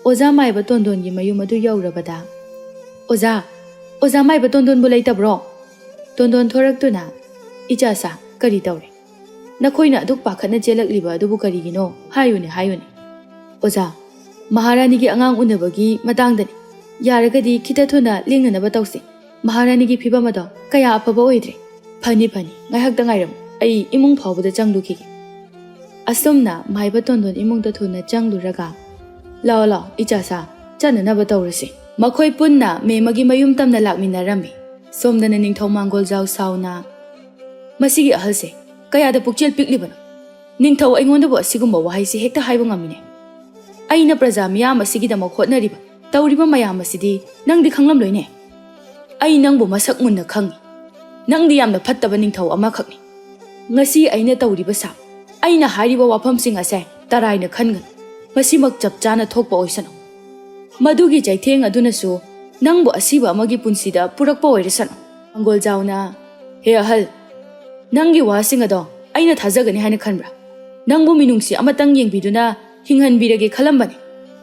ꯑꯣꯖꯥ ꯃꯥꯏꯕ ꯇꯣꯟꯗꯣꯟꯒꯤ ꯃꯌꯨꯝ ꯑꯗꯨ ꯌꯧꯔꯕꯗ, "ꯑꯣꯖꯥ, ꯑꯣꯖꯥ ꯃꯥꯏꯕ ꯇꯣꯟꯗꯣꯟꯕꯨ ꯂꯩꯇꯕ꯭ꯔꯣ?" ꯇꯣꯟꯗꯣꯟ ꯊꯣꯔꯛꯇꯨꯅ, "ꯏꯆꯥꯁꯥ, ꯀꯔꯤ ꯇꯧꯔꯦ? ꯅꯈꯣꯏꯅ ꯑꯗꯨꯛ ꯄꯥꯈꯠꯅ ꯆꯦꯜꯂꯛꯂꯤꯕ ꯑꯗꯨꯕꯨ ꯀꯔꯤꯒꯤꯅꯣ? ꯍꯥꯏꯌꯨꯅꯦ, ꯍꯥꯏꯌꯨꯅꯦ꯫" "ꯑꯣꯖꯥ, ꯃꯍꯥꯔꯥꯅꯤꯒꯤ ꯑꯉꯥꯡ ꯎꯅꯕꯒꯤ ꯃꯇꯥꯡꯗꯅꯤ꯫ ꯌꯥꯔꯒꯗꯤ ꯈꯤꯇ ꯊꯨꯅ ꯂꯦꯡꯅꯅꯕ ꯇꯧꯁꯤ꯫ ꯃꯍꯥꯔꯥꯅꯤꯒꯤ ꯐꯤꯕꯝ ꯑꯗꯣ ꯀꯌꯥ ꯑꯐꯕ ꯑꯣꯏꯗ꯭ꯔꯦ꯫" "ꯐꯅꯤ, ꯐꯅꯤ, ꯉꯥꯏꯍꯥꯛꯇ ꯉꯥꯏꯔꯝꯃꯨ, ꯑꯩ ꯏꯃꯨꯡ ꯐꯥꯎꯕꯗ ꯆꯪꯂꯨꯈꯤꯒꯦ꯫" ꯑꯁꯨꯝꯅ ꯃꯥꯏꯕ ꯇꯣꯟꯗꯣꯟ ꯏꯃꯨꯡꯗ ꯊꯨꯅ ꯆꯪꯂꯨꯔꯒ, "ꯂꯥꯛꯑꯣ, ꯂꯥꯛꯑꯣ, ꯏꯆꯥꯁꯥ, ꯆꯠꯅꯅꯕ ꯇꯧꯔꯁꯤ꯫" ꯃꯈꯣꯏ ꯄꯨꯟꯅ ꯃꯦꯝꯃꯒꯤ ꯃꯌꯨꯝ ꯇꯝꯅ ꯂꯥꯛꯃꯤꯟꯅꯔꯝꯃꯤ꯫ ꯁꯣꯝꯗꯅ ꯅꯤꯡꯊꯧ ꯃꯥꯡꯒꯣꯜꯖꯥꯎ ꯁꯥꯎꯅ, "ꯃꯁꯤꯒꯤ ꯑꯍꯜꯁꯦ ꯀꯌꯥꯗ ꯄꯨꯛꯆꯦꯜ ꯄꯤꯛꯂꯤꯕꯅꯣ? ꯅꯤꯡꯊꯧ ꯑꯩꯉꯣꯟꯗꯕꯨ ꯑꯁꯤꯒꯨꯝꯕ ꯋꯥꯍꯩꯁꯤ ꯍꯦꯛꯇ ꯍꯥꯏꯕ ꯉꯝꯃꯤꯅꯦ꯫ ꯑꯩꯅ ꯄ꯭ꯔꯖꯥ ꯃꯤꯌꯥꯝ ꯑꯁꯤꯒꯤꯗꯃꯛ ꯍꯣꯠꯅꯔꯤꯕ, ꯇꯧꯔꯤꯕ ꯃꯌꯥꯝ ꯑꯁꯤꯗꯤ ꯅꯪꯗꯤ ꯈꯪꯂꯝꯂꯣꯏꯅꯦ꯫ ꯑꯩ ꯅꯪꯕꯨ ꯃꯁꯛ ꯃꯨꯟꯅ ꯈꯪꯏ꯫ ꯅꯪꯗꯤ ꯌꯥꯝꯅ ꯐꯠꯇꯕ ꯅꯤꯡꯊꯧ ꯑꯃꯈꯛꯅꯤ꯫ ꯉꯁꯤ ꯑꯩꯅ ꯇꯧꯔꯤꯕ ꯁꯥ, ꯑꯩꯅ ꯍꯥꯏꯔꯤꯕ ꯋꯥꯐꯝꯁꯤꯡ ꯑꯁꯦ ꯇꯔꯥꯏꯅ ꯈꯟꯒꯅꯨ꯫ ꯃꯁꯤꯃꯛ ꯆꯞ ꯆꯥꯅ ꯊꯣꯛꯄ ꯑꯣꯏꯁꯅꯨ꯫ ꯃꯗꯨꯒꯤ ꯆꯩꯊꯦꯡ ꯑꯗꯨꯅꯁꯨ ꯅꯪꯕꯨ ꯑꯁꯤꯕ ꯑꯃꯒꯤ ꯄꯨꯟꯁꯤꯗ ꯄꯨꯔꯛꯄ ꯑꯣꯏꯔꯁꯅꯨ꯫" ꯃꯥꯡꯒꯣꯜꯖꯥꯎꯅ, "ꯍꯦ ꯑꯍꯜ, ꯅꯪꯒꯤ ꯋꯥꯁꯤꯡ ꯑꯗꯣ ꯑꯩꯅ ꯊꯥꯖꯒꯅꯤ ꯍꯥꯏꯅ ꯈꯟꯕ꯭ꯔꯥ? ꯅꯪꯕꯨ ꯃꯤꯅꯨꯡꯁꯤ ꯑꯃꯇꯪ ꯌꯦꯡꯕꯤꯗꯨꯅ ꯍꯤꯡꯍꯟꯕꯤꯔꯒꯦ ꯈꯜꯂꯝꯕꯅꯤ꯫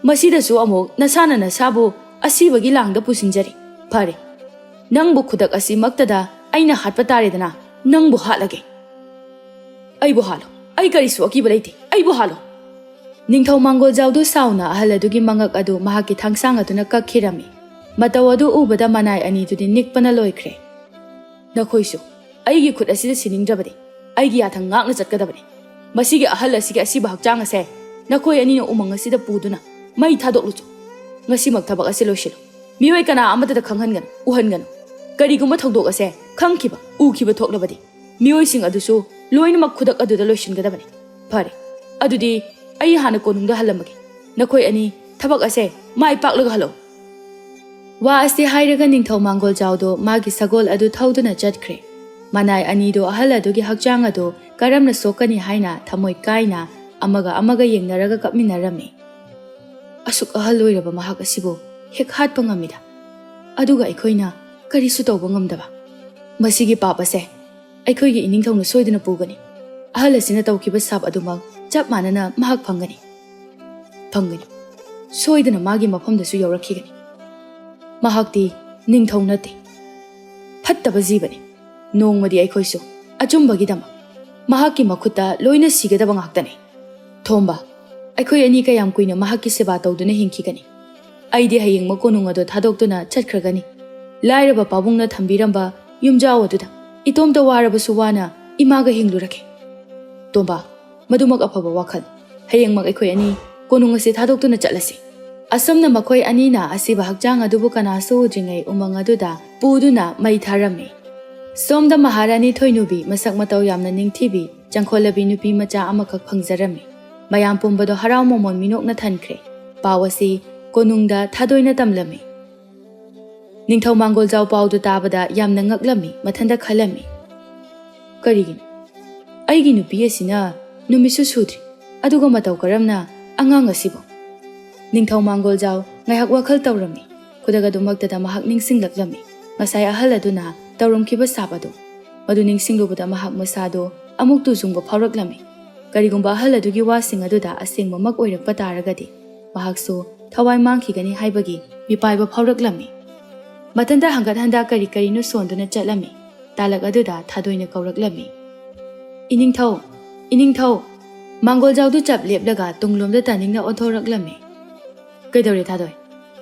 ꯃꯁꯤꯗꯁꯨ ꯑꯃꯨꯛ ꯅꯁꯥꯅ ꯅꯁꯥꯕꯨ ꯑꯁꯤꯕꯒꯤ ꯂꯥꯡꯗ ꯄꯨꯁꯤꯟꯖꯔꯦ꯫ ꯐꯔꯦ, ꯅꯪꯕꯨ ꯈꯨꯗꯛ ꯑꯁꯤꯃꯛꯇꯗ ꯑꯩꯅ ꯍꯥꯠꯄ ꯇꯥꯔꯦꯗꯅ, ꯅꯪꯕꯨ ꯍꯥꯠꯂꯒꯦ꯫" "ꯑꯩꯕꯨ ꯍꯥꯠꯂꯣ, ꯑꯩ ꯀꯔꯤꯁꯨ ꯑꯀꯤꯕ ꯂꯩꯇꯦ, ꯑꯩꯕꯨ ꯍꯥꯠꯂꯣ꯫" ꯅꯤꯡꯊꯧ ꯃꯥꯡꯒꯣꯜꯖꯥꯎꯗꯨ ꯁꯥꯎꯅ ꯑꯍꯜ ꯑꯗꯨꯒꯤ ꯃꯉꯛ ꯑꯗꯨ ꯃꯍꯥꯛꯀꯤ ꯊꯥꯡꯁꯥꯡ ꯑꯗꯨꯅ ꯀꯛꯈꯤꯔꯝꯃꯤ꯫ ꯃꯇꯧ ꯑꯗꯨ ꯎꯕꯗ ꯃꯅꯥꯏ ꯑꯅꯤꯗꯨꯗꯤ ꯅꯤꯛꯄꯅ ꯂꯣꯏꯈ꯭ꯔꯦ꯫ "ꯅꯈꯣꯏꯁꯨ ꯑꯩꯒꯤ ꯈꯨꯠ ꯑꯁꯤꯗ ꯁꯤꯅꯤꯡꯗ꯭ꯔꯕꯗꯤ ꯑꯩꯒꯤ ꯌꯥꯊꯪ ꯉꯥꯛꯅ ꯆꯠꯀꯗꯕꯅꯤ꯫ ꯃꯁꯤꯒꯤ ꯑꯍꯜ ꯑꯁꯤꯒꯤ ꯑꯁꯤꯕ ꯍꯛꯆꯥꯡ ꯑꯁꯦ ꯅꯈꯣꯏ ꯑꯅꯤꯅ ꯎꯃꯪ ꯑꯁꯤꯗ ꯄꯨꯗꯨꯅ ꯃꯩ ꯊꯥꯗꯣꯛꯂꯨꯆꯣ꯫ ꯉꯁꯤꯃꯛ ꯊꯕꯛ ꯑꯁꯤ ꯂꯣꯏꯁꯤꯜꯂꯨ꯫ ꯃꯤꯑꯣꯏ ꯀꯅꯥ ꯑꯃꯠꯇꯗ ꯈꯪꯍꯟꯒꯅꯨ, ꯎꯍꯟꯒꯅꯨ꯫ ꯀꯔꯤꯒꯨꯝꯕ ꯊꯧꯗꯣꯛ ꯑꯁꯦ ꯈꯪꯈꯤꯕ, ꯎꯈꯤꯕ ꯊꯣꯛꯂꯕꯗꯤ ꯃꯤꯑꯣꯏꯁꯤꯡ ꯑꯗꯨꯁꯨ ꯂꯣꯏꯅꯃꯛ ꯈꯨꯗꯛ ꯑꯗꯨꯗ ꯂꯣꯏꯁꯤꯟꯒꯗꯕꯅꯤ꯫ ꯐꯔꯦ, ꯑꯗꯨꯗꯤ ꯑꯩ ꯍꯥꯟꯅ ꯀꯣꯅꯨꯡꯗ ꯍꯜꯂꯝꯃꯒꯦ꯫ ꯅꯈꯣꯏ ꯑꯅꯤ ꯊꯕꯛ ꯑꯁꯦ ꯃꯥꯏ ꯄꯥꯛꯂꯒ ꯍꯜꯂꯛꯎ꯫" ꯋꯥ ꯑꯁꯤ ꯍꯥꯏꯔꯒ ꯅꯤꯡꯊꯧ ꯃꯥꯡꯒꯣꯜꯖꯥꯎꯗꯣ ꯃꯥꯒꯤ ꯁꯒꯣꯜ ꯑꯗꯨ ꯊꯧꯗꯨꯅ ꯆꯠꯈ꯭ꯔꯦ꯫ ꯃꯅꯥꯏ ꯑꯅꯤꯗꯣ ꯑꯍꯜ ꯑꯗꯨꯒꯤ ꯍꯛꯆꯥꯡ ꯑꯗꯨ ꯀꯔꯝꯅ ꯁꯣꯛꯀꯅꯤ ꯍꯥꯏꯅ ꯊꯃꯣꯏ ꯀꯥꯏꯅ ꯑꯃꯒ ꯑꯃꯒ ꯌꯦꯡꯅꯔꯒ ꯀꯞꯃꯤꯟꯅꯔꯝꯃꯤ꯫ "ꯑꯁꯨꯛ ꯑꯍꯜ ꯑꯣꯏꯔꯕ ꯃꯍꯥꯛ ꯑꯁꯤꯕꯨ ꯍꯦꯛ ꯍꯥꯠꯄ ꯉꯝꯃꯤꯗ, ꯑꯗꯨꯒ ꯑꯩꯈꯣꯏꯅ ꯀꯔꯤꯁꯨ ꯇꯧꯕ ꯉꯝꯗꯕ꯫ ꯃꯁꯤꯒꯤ ꯄꯥꯞ ꯑꯁꯦ ꯑꯩꯈꯣꯏꯒꯤ ꯏꯅꯤꯡꯊꯧꯅ ꯁꯣꯏꯗꯅ ꯄꯨꯒꯅꯤ꯫ ꯑꯍꯜ ꯑꯁꯤꯅ ꯇꯧꯈꯤꯕ ꯁꯥꯞ ꯑꯗꯨꯃꯛ ꯆꯞ ꯃꯥꯟꯅꯅ ꯃꯍꯥꯛ ꯐꯪꯒꯅꯤ꯫ ꯐꯪꯒꯅꯤ꯫ ꯁꯣꯏꯗꯅ ꯃꯥꯒꯤ ꯃꯐꯝꯗꯁꯨ ꯌꯧꯔꯛꯈꯤꯒꯅꯤ꯫ ꯃꯍꯥꯛꯇꯤ ꯅꯤꯡꯊꯧ ꯅꯠꯇꯦ, ꯐꯠꯇꯕ ꯖꯤꯕꯅꯤ꯫ ꯅꯣꯡꯃꯗꯤ ꯑꯩꯈꯣꯏꯁꯨ ꯑꯆꯨꯝꯕꯒꯤꯗꯃꯛ ꯃꯍꯥꯛꯀꯤ ꯃꯈꯨꯠꯇ ꯂꯣꯏꯅ ꯁꯤꯒꯗꯕ ꯉꯥꯛꯇꯅꯤ꯫ ꯊꯣꯝꯕ, ꯑꯩꯈꯣꯏ ꯑꯅꯤ ꯀꯌꯥꯝ ꯀꯨꯏꯅ ꯃꯍꯥꯛꯀꯤ ꯁꯦꯕꯥ ꯇꯧꯗꯨꯅ ꯍꯤꯡꯈꯤꯒꯅꯤ? ꯑꯩꯗꯤ ꯍꯌꯦꯡꯃꯛ ꯀꯣꯅꯨꯡ ꯑꯗꯨ ꯊꯥꯗꯣꯛꯇꯨꯅ ꯆꯠꯈ꯭ꯔꯒꯅꯤ꯫ ꯂꯥꯏꯔꯕ ꯄꯥꯕꯨꯡꯅ ꯊꯝꯕꯤꯔꯝꯕ ꯌꯨꯝꯖꯥꯎ ꯑꯗꯨꯗ ꯏꯇꯣꯝꯇ ꯋꯥꯔꯕꯁꯨ ꯋꯥꯅ ꯏꯃꯥꯒ ꯍꯤꯡꯂꯨꯔꯒꯦ꯫" "ꯇꯣꯝꯕ, ꯃꯗꯨꯃꯛ ꯑꯐꯕ ꯋꯥꯈꯜ꯫ ꯍꯌꯦꯡꯃꯛ ꯑꯩꯈꯣꯏ ꯑꯅꯤ ꯀꯣꯅꯨꯡ ꯑꯁꯤ ꯊꯥꯗꯣꯛꯇꯨꯅ ꯆꯠꯂꯁꯤ꯫" ꯑꯁꯨꯝꯅ ꯃꯈꯣꯏ ꯑꯅꯤꯅ ꯑꯁꯤꯕ ꯍꯛꯆꯥꯡ ꯑꯗꯨꯕꯨ ꯀꯅꯥꯁꯨ ꯎꯗ꯭ꯔꯤꯉꯩ ꯎꯃꯪ ꯑꯗꯨꯗ ꯄꯨꯗꯨꯅ ꯃꯩ ꯊꯥꯔꯝꯃꯤ꯫ ꯁꯣꯝꯗ ꯃꯍꯥꯔꯥꯅꯤ ꯊꯣꯏꯅꯨꯕꯤ, ꯃꯁꯛ ꯃꯇꯧ ꯌꯥꯝꯅ ꯅꯤꯡꯊꯤꯕꯤ, ꯆꯪꯈꯣꯜꯂꯕꯤ ꯅꯨꯄꯤ ꯃꯆꯥ ꯑꯃꯈꯛ ꯐꯪꯖꯔꯝꯃꯤ꯫ ꯃꯌꯥꯝ ꯄꯨꯝꯕꯗꯣ ꯍꯔꯥꯎ ꯃꯃꯣꯟ ꯃꯤꯅꯣꯛꯅ ꯊꯟꯈ꯭ꯔꯦ꯫ ꯄꯥꯎ ꯑꯁꯤ ꯀꯣꯅꯨꯡꯗ ꯊꯥꯗꯣꯏꯅ ꯇꯝꯂꯝꯃꯤ꯫ ꯅꯤꯡꯊꯧ ꯃꯥꯡꯒꯣꯜꯖꯥꯎ ꯄꯥꯎꯗꯨ ꯇꯥꯕꯗ ꯌꯥꯝꯅ ꯉꯛꯂꯝꯃꯤ, ꯃꯊꯟꯇ ꯈꯜꯂꯝꯃꯤ, "ꯀꯔꯤꯒꯤꯅꯣ? ꯑꯩꯒꯤ ꯅꯨꯄꯤ ꯑꯁꯤꯅ ꯅꯨꯃꯤꯠꯁꯨ ꯁꯨꯗ꯭ꯔꯤ, ꯑꯗꯨꯒ ꯃꯇꯧ ꯀꯔꯝꯅ ꯑꯉꯥꯡ ꯑꯁꯤꯕꯨ?" ꯅꯤꯡꯊꯧ ꯃꯥꯡꯒꯣꯜꯖꯥꯎ ꯉꯥꯏꯍꯥꯛ ꯋꯥꯈꯜ ꯇꯧꯔꯝꯃꯤ꯫ ꯈꯨꯗꯛ ꯑꯗꯨꯃꯛꯇꯗ ꯃꯍꯥꯛ ꯅꯤꯡꯁꯤꯡꯂꯛꯂꯝꯃꯤ꯫ ꯉꯁꯥꯏ ꯑꯍꯜ ꯑꯗꯨꯅ ꯇꯧꯔꯝꯈꯤꯕ ꯁꯥꯞ ꯑꯗꯨ꯫ ꯃꯗꯨ ꯅꯤꯡꯁꯤꯡꯂꯨꯕꯗ ꯃꯍꯥꯛ ꯃꯁꯥꯗꯨ ꯑꯃꯨꯛ ꯇꯨꯖꯨꯡꯕ ꯐꯥꯎꯔꯛꯂꯝꯃꯤ꯫ ꯀꯔꯤꯒꯨꯝꯕ ꯑꯍꯜ ꯑꯗꯨꯒꯤ ꯋꯥꯁꯤꯡ ꯑꯗꯨꯗ ꯑꯁꯦꯡꯕꯃꯛ ꯑꯣꯏꯔꯛꯄ ꯇꯥꯔꯒꯗꯤ, ꯃꯍꯥꯛꯁꯨ ꯊꯋꯥꯏ ꯃꯥꯡꯈꯤꯒꯅꯤ ꯍꯥꯏꯕꯒꯤ ꯃꯤꯄꯥꯏꯕ ꯐꯥꯎꯔꯛꯂꯝꯃꯤ꯫ ꯃꯊꯟꯇ ꯍꯪꯒꯠ ꯍꯟꯗ ꯀꯔꯤ ꯀꯔꯤꯅꯣ ꯁꯣꯟꯗꯨꯅ ꯆꯠꯂꯝꯃꯤ꯫ ꯇꯥꯂꯛ ꯑꯗꯨꯗ ꯊꯥꯗꯣꯏꯅ ꯀꯧꯔꯛꯂꯝꯃꯤ, "ꯏꯅꯤꯡꯊꯧ, ꯏꯅꯤꯡꯊꯧ, ꯃꯥꯡꯒꯣꯜꯖꯥꯎꯗꯨ ꯆꯞ ꯂꯦꯞꯂꯒ ꯇꯨꯡꯂꯣꯝꯗ ꯇꯥꯅꯤꯡꯅ ꯑꯣꯟꯊꯣꯔꯛꯂꯝꯃꯤ꯫" "ꯀꯩꯗꯧꯔꯦ ꯊꯥꯗꯣꯏ?"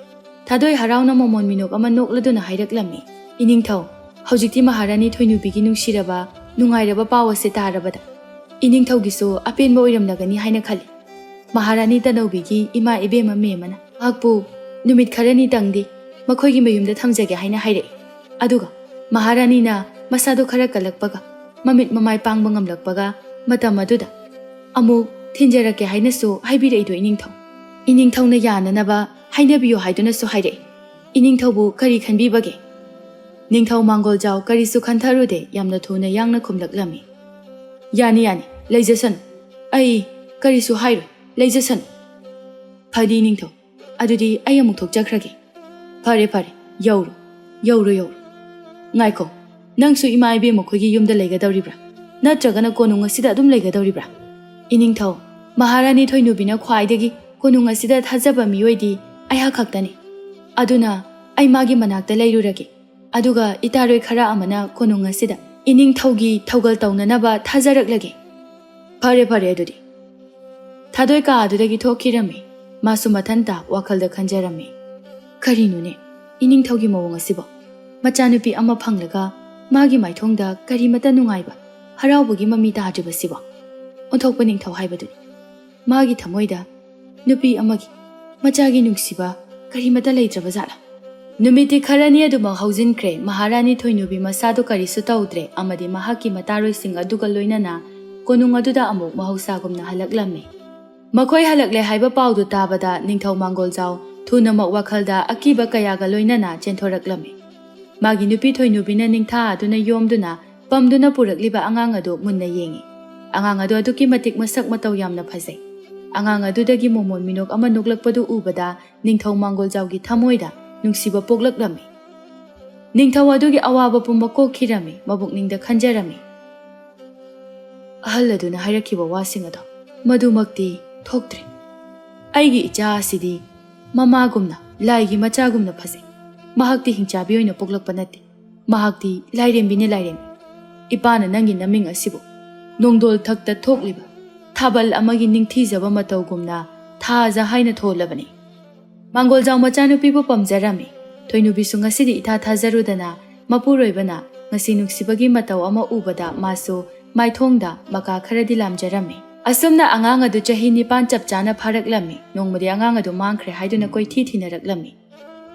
ꯊꯥꯗꯣꯏ ꯍꯔꯥꯎꯅ ꯃꯃꯣꯟ ꯃꯤꯅꯣꯛ ꯑꯃ ꯅꯣꯛꯂꯗꯨꯅ ꯍꯥꯏꯔꯛꯂꯝꯃꯤ, "ꯏꯅꯤꯡꯊꯧ, ꯍꯧꯖꯤꯛꯇꯤ ꯃꯍꯥꯔꯥꯅꯤ ꯊꯣꯏꯅꯨꯕꯤꯒꯤ ꯅꯨꯡꯁꯤꯔꯕ, ꯅꯨꯡꯉꯥꯏꯔꯕ ꯄꯥꯎ ꯑꯁꯦ ꯇꯥꯔꯕꯗ ꯏꯅꯤꯡꯊꯧꯒꯤꯁꯨ ꯑꯄꯦꯟꯕ ꯑꯣꯏꯔꯝꯂꯒꯅꯤ ꯍꯥꯏꯅ ꯈꯜꯂꯤ꯫ ꯃꯍꯥꯔꯥꯅꯤ ꯇꯅꯧꯕꯤꯒꯤ ꯏꯃꯥ ꯏꯕꯦꯝꯃ ꯃꯦꯝ ꯑꯃꯅ ꯃꯍꯥꯛꯄꯨ ꯅꯨꯃꯤꯠ ꯈꯔꯅꯤꯇꯪꯗꯤ ꯃꯈꯣꯏꯒꯤ ꯃꯌꯨꯝꯗ ꯊꯝꯖꯒꯦ ꯍꯥꯏꯅ ꯍꯥꯏꯔꯛꯏ꯫ ꯑꯗꯨꯒ ꯃꯍꯥꯔꯥꯅꯤꯅ ꯃꯁꯥꯗꯣ ꯈꯔ ꯀꯜꯂꯛꯄꯒ, ꯃꯃꯤꯠ ꯃꯃꯥꯏ ꯄꯥꯡꯕ ꯉꯝꯂꯛꯄꯒ, ꯃꯇꯝ ꯑꯗꯨꯗ ꯑꯃꯨꯛ ꯊꯤꯟꯖꯔꯛꯀꯦ ꯍꯥꯏꯅꯁꯨ ꯍꯥꯏꯕꯤꯔꯛꯏꯗꯣ ꯏꯅꯤꯡꯊꯧ꯫ ꯏꯅꯤꯡꯊꯧꯅ ꯌꯥꯅꯅꯕ ꯍꯥꯏꯅꯕꯤꯌꯨ ꯍꯥꯏꯗꯨꯅꯁꯨ ꯍꯥꯏꯔꯛꯏ꯫ ꯏꯅꯤꯡꯊꯧꯕꯨ ꯀꯔꯤ ꯈꯟꯕꯤꯕꯒꯦ? ꯅꯤꯡꯊꯧ ꯃꯥꯡꯒꯣꯜꯖꯥꯎ ꯀꯔꯤꯁꯨ ꯈꯟꯊꯔꯨꯗꯦ, ꯌꯥꯝꯅ ꯊꯨꯅ ꯌꯥꯡꯅ ꯈꯨꯝꯂꯛꯂꯝꯃꯤ꯫ "ꯌꯥꯅꯤ, ꯌꯥꯅꯤ, ꯂꯩꯖꯁꯅꯨ꯫ ꯑꯩ ꯀꯔꯤꯁꯨ ꯍꯥꯏꯔꯣꯏ, ꯂꯩꯖꯁꯅꯨ꯫" "ꯐꯅꯤ ꯅꯤꯡꯊꯧ, ꯑꯗꯨꯗꯤ ꯑꯩ ꯑꯃꯨꯛ ꯊꯣꯛꯆꯈ꯭ꯔꯒꯦ꯫" "ꯐꯔꯦ, ꯐꯔꯦ, ꯌꯧꯔꯣ, ꯌꯧꯔꯣ, ꯌꯧꯔꯣ꯫ ꯉꯥꯏꯈꯣ, ꯅꯪꯁꯨ ꯏꯃꯥ ꯏꯕꯦꯝ ꯃꯈꯣꯏꯒꯤ ꯌꯨꯝꯗ ꯂꯩꯒꯗꯧꯔꯤꯕ꯭ꯔꯥ? ꯅꯠꯇ꯭ꯔꯒꯅ ꯀꯣꯅꯨꯡ ꯑꯁꯤꯗ ꯑꯗꯨꯝ ꯂꯩꯒꯗꯧꯔꯤꯕ꯭ꯔꯥ?" "ꯏꯅꯤꯡꯊꯧ, ꯃꯍꯥꯔꯥꯅꯤ ꯊꯣꯏꯅꯨꯕꯤꯅ ꯈ꯭ꯋꯥꯏꯗꯒꯤ ꯀꯣꯅꯨꯡ ꯑꯁꯤꯗ ꯊꯥꯖꯕ ꯃꯤꯑꯣꯏꯗꯤ ꯑꯩꯍꯥꯛ ꯈꯛꯇꯅꯤ꯫ ꯑꯗꯨꯅ ꯑꯩ ꯃꯥꯒꯤ ꯃꯅꯥꯛꯇ ꯂꯩꯔꯨꯔꯒꯦ꯫ ꯑꯗꯨꯒ ꯏꯇꯥꯔꯣꯏ ꯈꯔ ꯑꯃꯅ ꯀꯣꯅꯨꯡ ꯑꯁꯤꯗ ꯏꯅꯤꯡꯊꯧꯒꯤ ꯊꯧꯒꯜ ꯇꯧꯅꯅꯕ ꯊꯥꯖꯔꯛꯂꯒꯦ꯫" "ꯐꯔꯦ, ꯐꯔꯦ ꯑꯗꯨꯗꯤ꯫" ꯊꯥꯗꯣꯏ ꯀꯥ ꯑꯗꯨꯗꯒꯤ ꯊꯣꯛꯈꯤꯔꯝꯃꯤ꯫ ꯃꯥꯁꯨ ꯃꯊꯟꯇ ꯋꯥꯈꯜꯗ ꯈꯟꯖꯔꯝꯃꯤ꯫ "ꯀꯔꯤꯅꯣꯅꯦ ꯏꯅꯤꯡꯊꯧꯒꯤ ꯃꯑꯣꯡ ꯑꯁꯤꯕꯣ? ꯃꯆꯥꯅꯨꯄꯤ ꯑꯃ ꯐꯪꯂꯒ ꯃꯥꯒꯤ ꯃꯥꯏꯊꯣꯡꯗ ꯀꯔꯤꯃꯠꯇ ꯅꯨꯡꯉꯥꯏꯕ, ꯍꯔꯥꯎꯕꯒꯤ ꯃꯃꯤ ꯇꯥꯗ꯭ꯔꯤꯕꯁꯤꯕꯣ?" ꯑꯣꯟꯊꯣꯛꯄ ꯅꯤꯡꯊꯧ ꯍꯥꯏꯕꯗꯨꯅꯤ꯫ ꯃꯥꯒꯤ ꯊꯃꯣꯏꯗ ꯅꯨꯄꯤ ꯑꯃꯒꯤ, ꯃꯆꯥꯒꯤ ꯅꯨꯡꯁꯤꯕ ꯀꯔꯤꯃꯠꯇ ꯂꯩꯇ꯭ꯔꯕ ꯖꯥꯠꯂꯥ? ꯅꯨꯃꯤꯠꯇꯤ ꯈꯔꯅꯤ ꯑꯗꯨꯃꯛ ꯍꯧꯖꯤꯟꯈ꯭ꯔꯦ꯫ ꯃꯍꯥꯔꯥꯅꯤ ꯊꯣꯏꯅꯨꯕꯤ ꯃꯁꯥꯗꯨ ꯀꯔꯤꯁꯨ ꯇꯧꯗ꯭ꯔꯦ ꯑꯃꯗꯤ ꯃꯍꯥꯛꯀꯤ ꯃꯇꯥꯔꯣꯏꯁꯤꯡ ꯑꯗꯨꯒ ꯂꯣꯏꯅꯅ ꯀꯣꯅꯨꯡ ꯑꯗꯨꯗ ꯑꯃꯨꯛ ꯃꯍꯧꯁꯥꯒꯨꯝꯅ ꯍꯜꯂꯛꯂꯝꯃꯤ꯫ ꯃꯈꯣꯏ ꯍꯜꯂꯛꯂꯦ ꯍꯥꯏꯕ ꯄꯥꯎꯗꯨ ꯇꯥꯕꯗ ꯅꯤꯡꯊꯧ ꯃꯥꯡꯒꯣꯜꯖꯥꯎ ꯊꯨꯅꯃꯛ ꯋꯥꯈꯜꯗ ꯑꯀꯤꯕ ꯀꯌꯥꯒ ꯂꯣꯏꯅꯅ ꯆꯦꯟꯊꯣꯔꯛꯂꯝꯃꯤ꯫ ꯃꯥꯒꯤ ꯅꯨꯄꯤ ꯊꯣꯏꯅꯨꯕꯤꯅ ꯅꯤꯡꯊꯥ ꯑꯗꯨꯅ ꯌꯣꯝꯗꯨꯅ ꯄꯝꯗꯨꯅ ꯄꯨꯔꯛꯂꯤꯕ ꯑꯉꯥꯡ ꯑꯗꯨ ꯃꯨꯟꯅ ꯌꯦꯡꯉꯤ꯫ ꯑꯉꯥꯡ ꯑꯗꯨ ꯑꯗꯨꯛꯀꯤ ꯃꯇꯤꯛ ꯃꯁꯛ ꯃꯇꯧ ꯌꯥꯝꯅ ꯐꯖꯩ꯫ ꯑꯉꯥꯡ ꯑꯗꯨꯗꯒꯤ ꯃꯣꯃꯣꯟ ꯃꯤꯅꯣꯛ ꯑꯃ ꯅꯣꯛꯂꯛꯄꯗꯨ ꯎꯕꯗ ꯅꯤꯡꯊꯧ ꯃꯥꯡꯒꯣꯜꯖꯥꯎꯒꯤ ꯊꯃꯣꯏꯗ ꯅꯨꯡꯁꯤꯕ ꯄꯣꯛꯂꯛꯂꯝꯃꯤ꯫ ꯅꯤꯡꯊꯧ ꯑꯗꯨꯒꯤ ꯑꯋꯥꯕ ꯄꯨꯝꯕ ꯀꯣꯛꯈꯤꯔꯝꯃꯤ, ꯃꯕꯨꯛꯅꯤꯡꯗ ꯈꯟꯖꯔꯝꯃꯤ꯫ ꯑꯍꯜ ꯑꯗꯨꯅ ꯍꯥꯏꯔꯛꯈꯤꯕ ꯋꯥꯁꯤꯡ ꯑꯗꯣ ꯃꯗꯨꯃꯛꯇꯤ ꯊꯣꯛꯇ꯭ꯔꯦ꯫ ꯑꯩꯒꯤ ꯏꯆꯥ ꯑꯁꯤꯗꯤ ꯃꯃꯥꯒꯨꯝꯅ, ꯂꯥꯏꯒꯤ ꯃꯆꯥꯒꯨꯝꯅ ꯐꯖꯩ꯫ ꯃꯍꯥꯛꯇꯤ ꯍꯤꯡꯆꯥꯕꯤ ꯑꯣꯏꯅ ꯄꯣꯛꯂꯛꯄ ꯅꯠꯇꯦ꯫ ꯃꯍꯥꯛꯇꯤ ꯂꯥꯏꯔꯦꯝꯕꯤꯅꯦ, ꯂꯥꯏꯔꯦꯝꯕꯤ꯫ ꯏꯄꯥꯅ ꯅꯪꯒꯤ ꯅꯃꯤꯡ ꯑꯁꯤꯕꯨ ꯅꯣꯡꯗꯣꯜ ꯊꯛꯇ ꯊꯣꯛꯂꯤꯕ ꯊꯥꯕꯜ ꯑꯃꯒꯤ ꯅꯤꯡꯊꯤꯖꯕ ꯃꯇꯧꯒꯨꯝꯅ ꯊꯥꯖ ꯍꯥꯏꯅ ꯊꯣꯜꯂꯕꯅꯤ꯫ ꯃꯥꯡꯒꯣꯜꯖꯥꯎ ꯃꯆꯥꯅꯨꯄꯤꯕꯨ ꯄꯥꯝꯖꯔꯝꯃꯤ꯫ ꯊꯣꯏꯅꯨꯕꯤꯁꯨ ꯉꯁꯤꯗꯤ ꯏꯊꯥ ꯊꯥꯖꯔꯨꯗꯅ ꯃꯄꯨꯔꯣꯏꯕꯅ ꯉꯁꯤ ꯅꯨꯡꯁꯤꯕꯒꯤ ꯃꯇꯧ ꯑꯃ ꯎꯕꯗ ꯃꯥꯁꯨ ꯃꯥꯏꯊꯣꯡꯗ ꯃꯀꯥ ꯈꯔꯗꯤ ꯂꯥꯝꯖꯔꯝꯃꯤ꯫ ꯑꯁꯨꯝꯅ ꯑꯉꯥꯡ ꯑꯗꯨ ꯆꯍꯤ ꯅꯤꯄꯥꯟ ꯆꯞ ꯆꯥꯅ ꯐꯥꯔꯛꯂꯝꯃꯤ꯫ ꯅꯣꯡꯃꯗꯤ ꯑꯉꯥꯡ ꯑꯗꯨ ꯃꯥꯡꯈ꯭ꯔꯦ ꯍꯥꯏꯗꯨꯅ ꯀꯣꯏꯊꯤ ꯊꯤꯅꯔꯛꯂꯝꯃꯤ꯫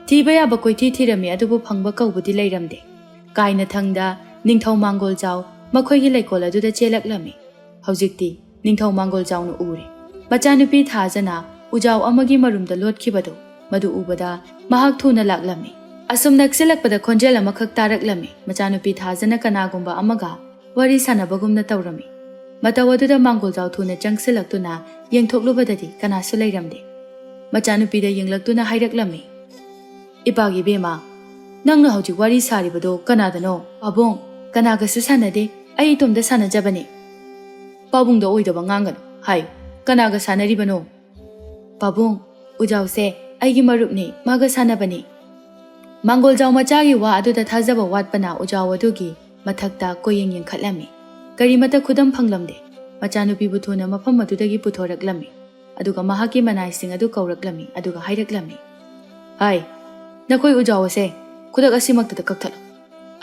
ꯊꯤꯕ ꯌꯥꯕ ꯀꯣꯏꯊꯤ ꯊꯤꯔꯝꯃꯤ, ꯑꯗꯨꯕꯨ ꯐꯪꯕ ꯀꯧꯕꯗꯤ ꯂꯩꯔꯝꯗꯦ꯫ ꯀꯥꯏꯅꯊꯪꯗ ꯅꯤꯡꯊꯧ ꯃꯥꯡꯒꯣꯜꯖꯥꯎ ꯃꯈꯣꯏꯒꯤ ꯂꯩꯀꯣꯜ ꯑꯗꯨꯗ ꯆꯦꯜꯂꯛꯂꯝꯃꯤ꯫ ꯍꯧꯖꯤꯛꯇꯤ ꯅꯤꯡꯊꯧ ꯃꯥꯡꯒꯣꯜꯖꯥꯎꯅ ꯎꯔꯦ꯫ ꯃꯆꯥꯅꯨꯄꯤ ꯊꯥꯖꯅ ꯎꯖꯥꯎ ꯑꯃꯒꯤ ꯃꯔꯨꯝꯗ ꯂꯣꯠꯈꯤꯕꯗꯨ, ꯃꯗꯨ ꯎꯕꯗ ꯃꯍꯥꯛ ꯊꯨꯅ ꯂꯥꯛꯂꯝꯃꯤ꯫ ꯑꯁꯨꯝ ꯅꯛꯁꯤꯜꯂꯛꯄꯗ ꯈꯣꯟꯖꯦꯜ ꯑꯃꯈꯛ ꯇꯥꯔꯛꯂꯝꯃꯤ꯫ ꯃꯆꯥꯅꯨꯄꯤ ꯊꯥꯖꯅ ꯀꯅꯥꯒꯨꯝꯕ ꯑꯃꯒ ꯋꯥꯔꯤ ꯁꯥꯟꯅꯕꯒꯨꯝꯅ ꯇꯧꯔꯝꯃꯤ꯫ ꯃꯇꯧ ꯑꯗꯨꯗ ꯃꯥꯡꯒꯣꯜꯖꯥꯎ ꯊꯨꯅ ꯆꯪꯁꯤꯜꯂꯛꯇꯨꯅ ꯌꯦꯡꯊꯣꯛꯂꯨꯕꯗꯗꯤ ꯀꯅꯥꯁꯨ ꯂꯩꯔꯝꯗꯦ꯫ ꯃꯆꯥꯅꯨꯄꯤꯗ ꯌꯦꯡꯂꯛꯇꯨꯅ ꯍꯥꯏꯔꯛꯂꯝꯃꯤ, "ꯏꯄꯥꯒꯤ ꯏꯕꯦꯝꯃ, ꯅꯪꯅ ꯍꯧꯖꯤꯛ ꯋꯥꯔꯤ ꯁꯥꯔꯤꯕꯗꯣ ꯀꯅꯥꯗꯅꯣ?" "ꯄꯥꯕꯨꯡ, ꯀꯅꯥꯒꯁꯨ ꯁꯥꯟꯅꯗꯦ, ꯑꯩ ꯏꯇꯣꯝꯇ ꯁꯥꯟꯅꯖꯕꯅꯤ꯫" "ꯄꯥꯕꯨꯡꯗ ꯑꯣꯏꯗꯕ ꯉꯥꯡꯒꯅꯨ꯫ ꯍꯥꯏꯌꯨ, ꯀꯅꯥꯒ ꯁꯥꯟꯅꯔꯤꯕꯅꯣ?" "ꯄꯥꯕꯨꯡ, ꯎꯖꯥꯎꯁꯦ ꯑꯩꯒꯤ ꯃꯔꯨꯞꯅꯤ, ꯃꯥꯒ ꯁꯥꯟꯅꯕꯅꯤ꯫" ꯃꯥꯡꯒꯣꯜꯖꯥꯎ ꯃꯆꯥꯒꯤ ꯋꯥ ꯑꯗꯨꯗ ꯊꯥꯖꯕ ꯋꯥꯠꯄꯅ ꯎꯖꯥꯎ ꯑꯗꯨꯒꯤ ꯃꯊꯛꯇ ꯀꯣꯌꯦꯡ ꯌꯦꯡꯈꯠꯂꯝꯃꯤ꯫ ꯀꯔꯤꯃꯠꯇ ꯈꯨꯗꯝ ꯐꯪꯂꯝꯗꯦ꯫ ꯃꯆꯥꯅꯨꯄꯤꯕꯨ ꯊꯨꯅ ꯃꯐꯝ ꯑꯗꯨꯗꯒꯤ ꯄꯨꯊꯣꯔꯛꯂꯝꯃꯤ꯫ ꯑꯗꯨꯒ ꯃꯍꯥꯛꯀꯤ ꯃꯅꯥꯏꯁꯤꯡ ꯑꯗꯨ ꯀꯧꯔꯛꯂꯝꯃꯤ꯫ ꯑꯗꯨꯒ ꯍꯥꯏꯔꯛꯂꯝꯃꯤ, "ꯍꯥꯏ, ꯅꯈꯣꯏ ꯎꯖꯥꯎ ꯑꯁꯦ ꯈꯨꯗꯛ ꯑꯁꯤꯃꯛꯇꯗ ꯀꯛꯊꯠꯂꯨ꯫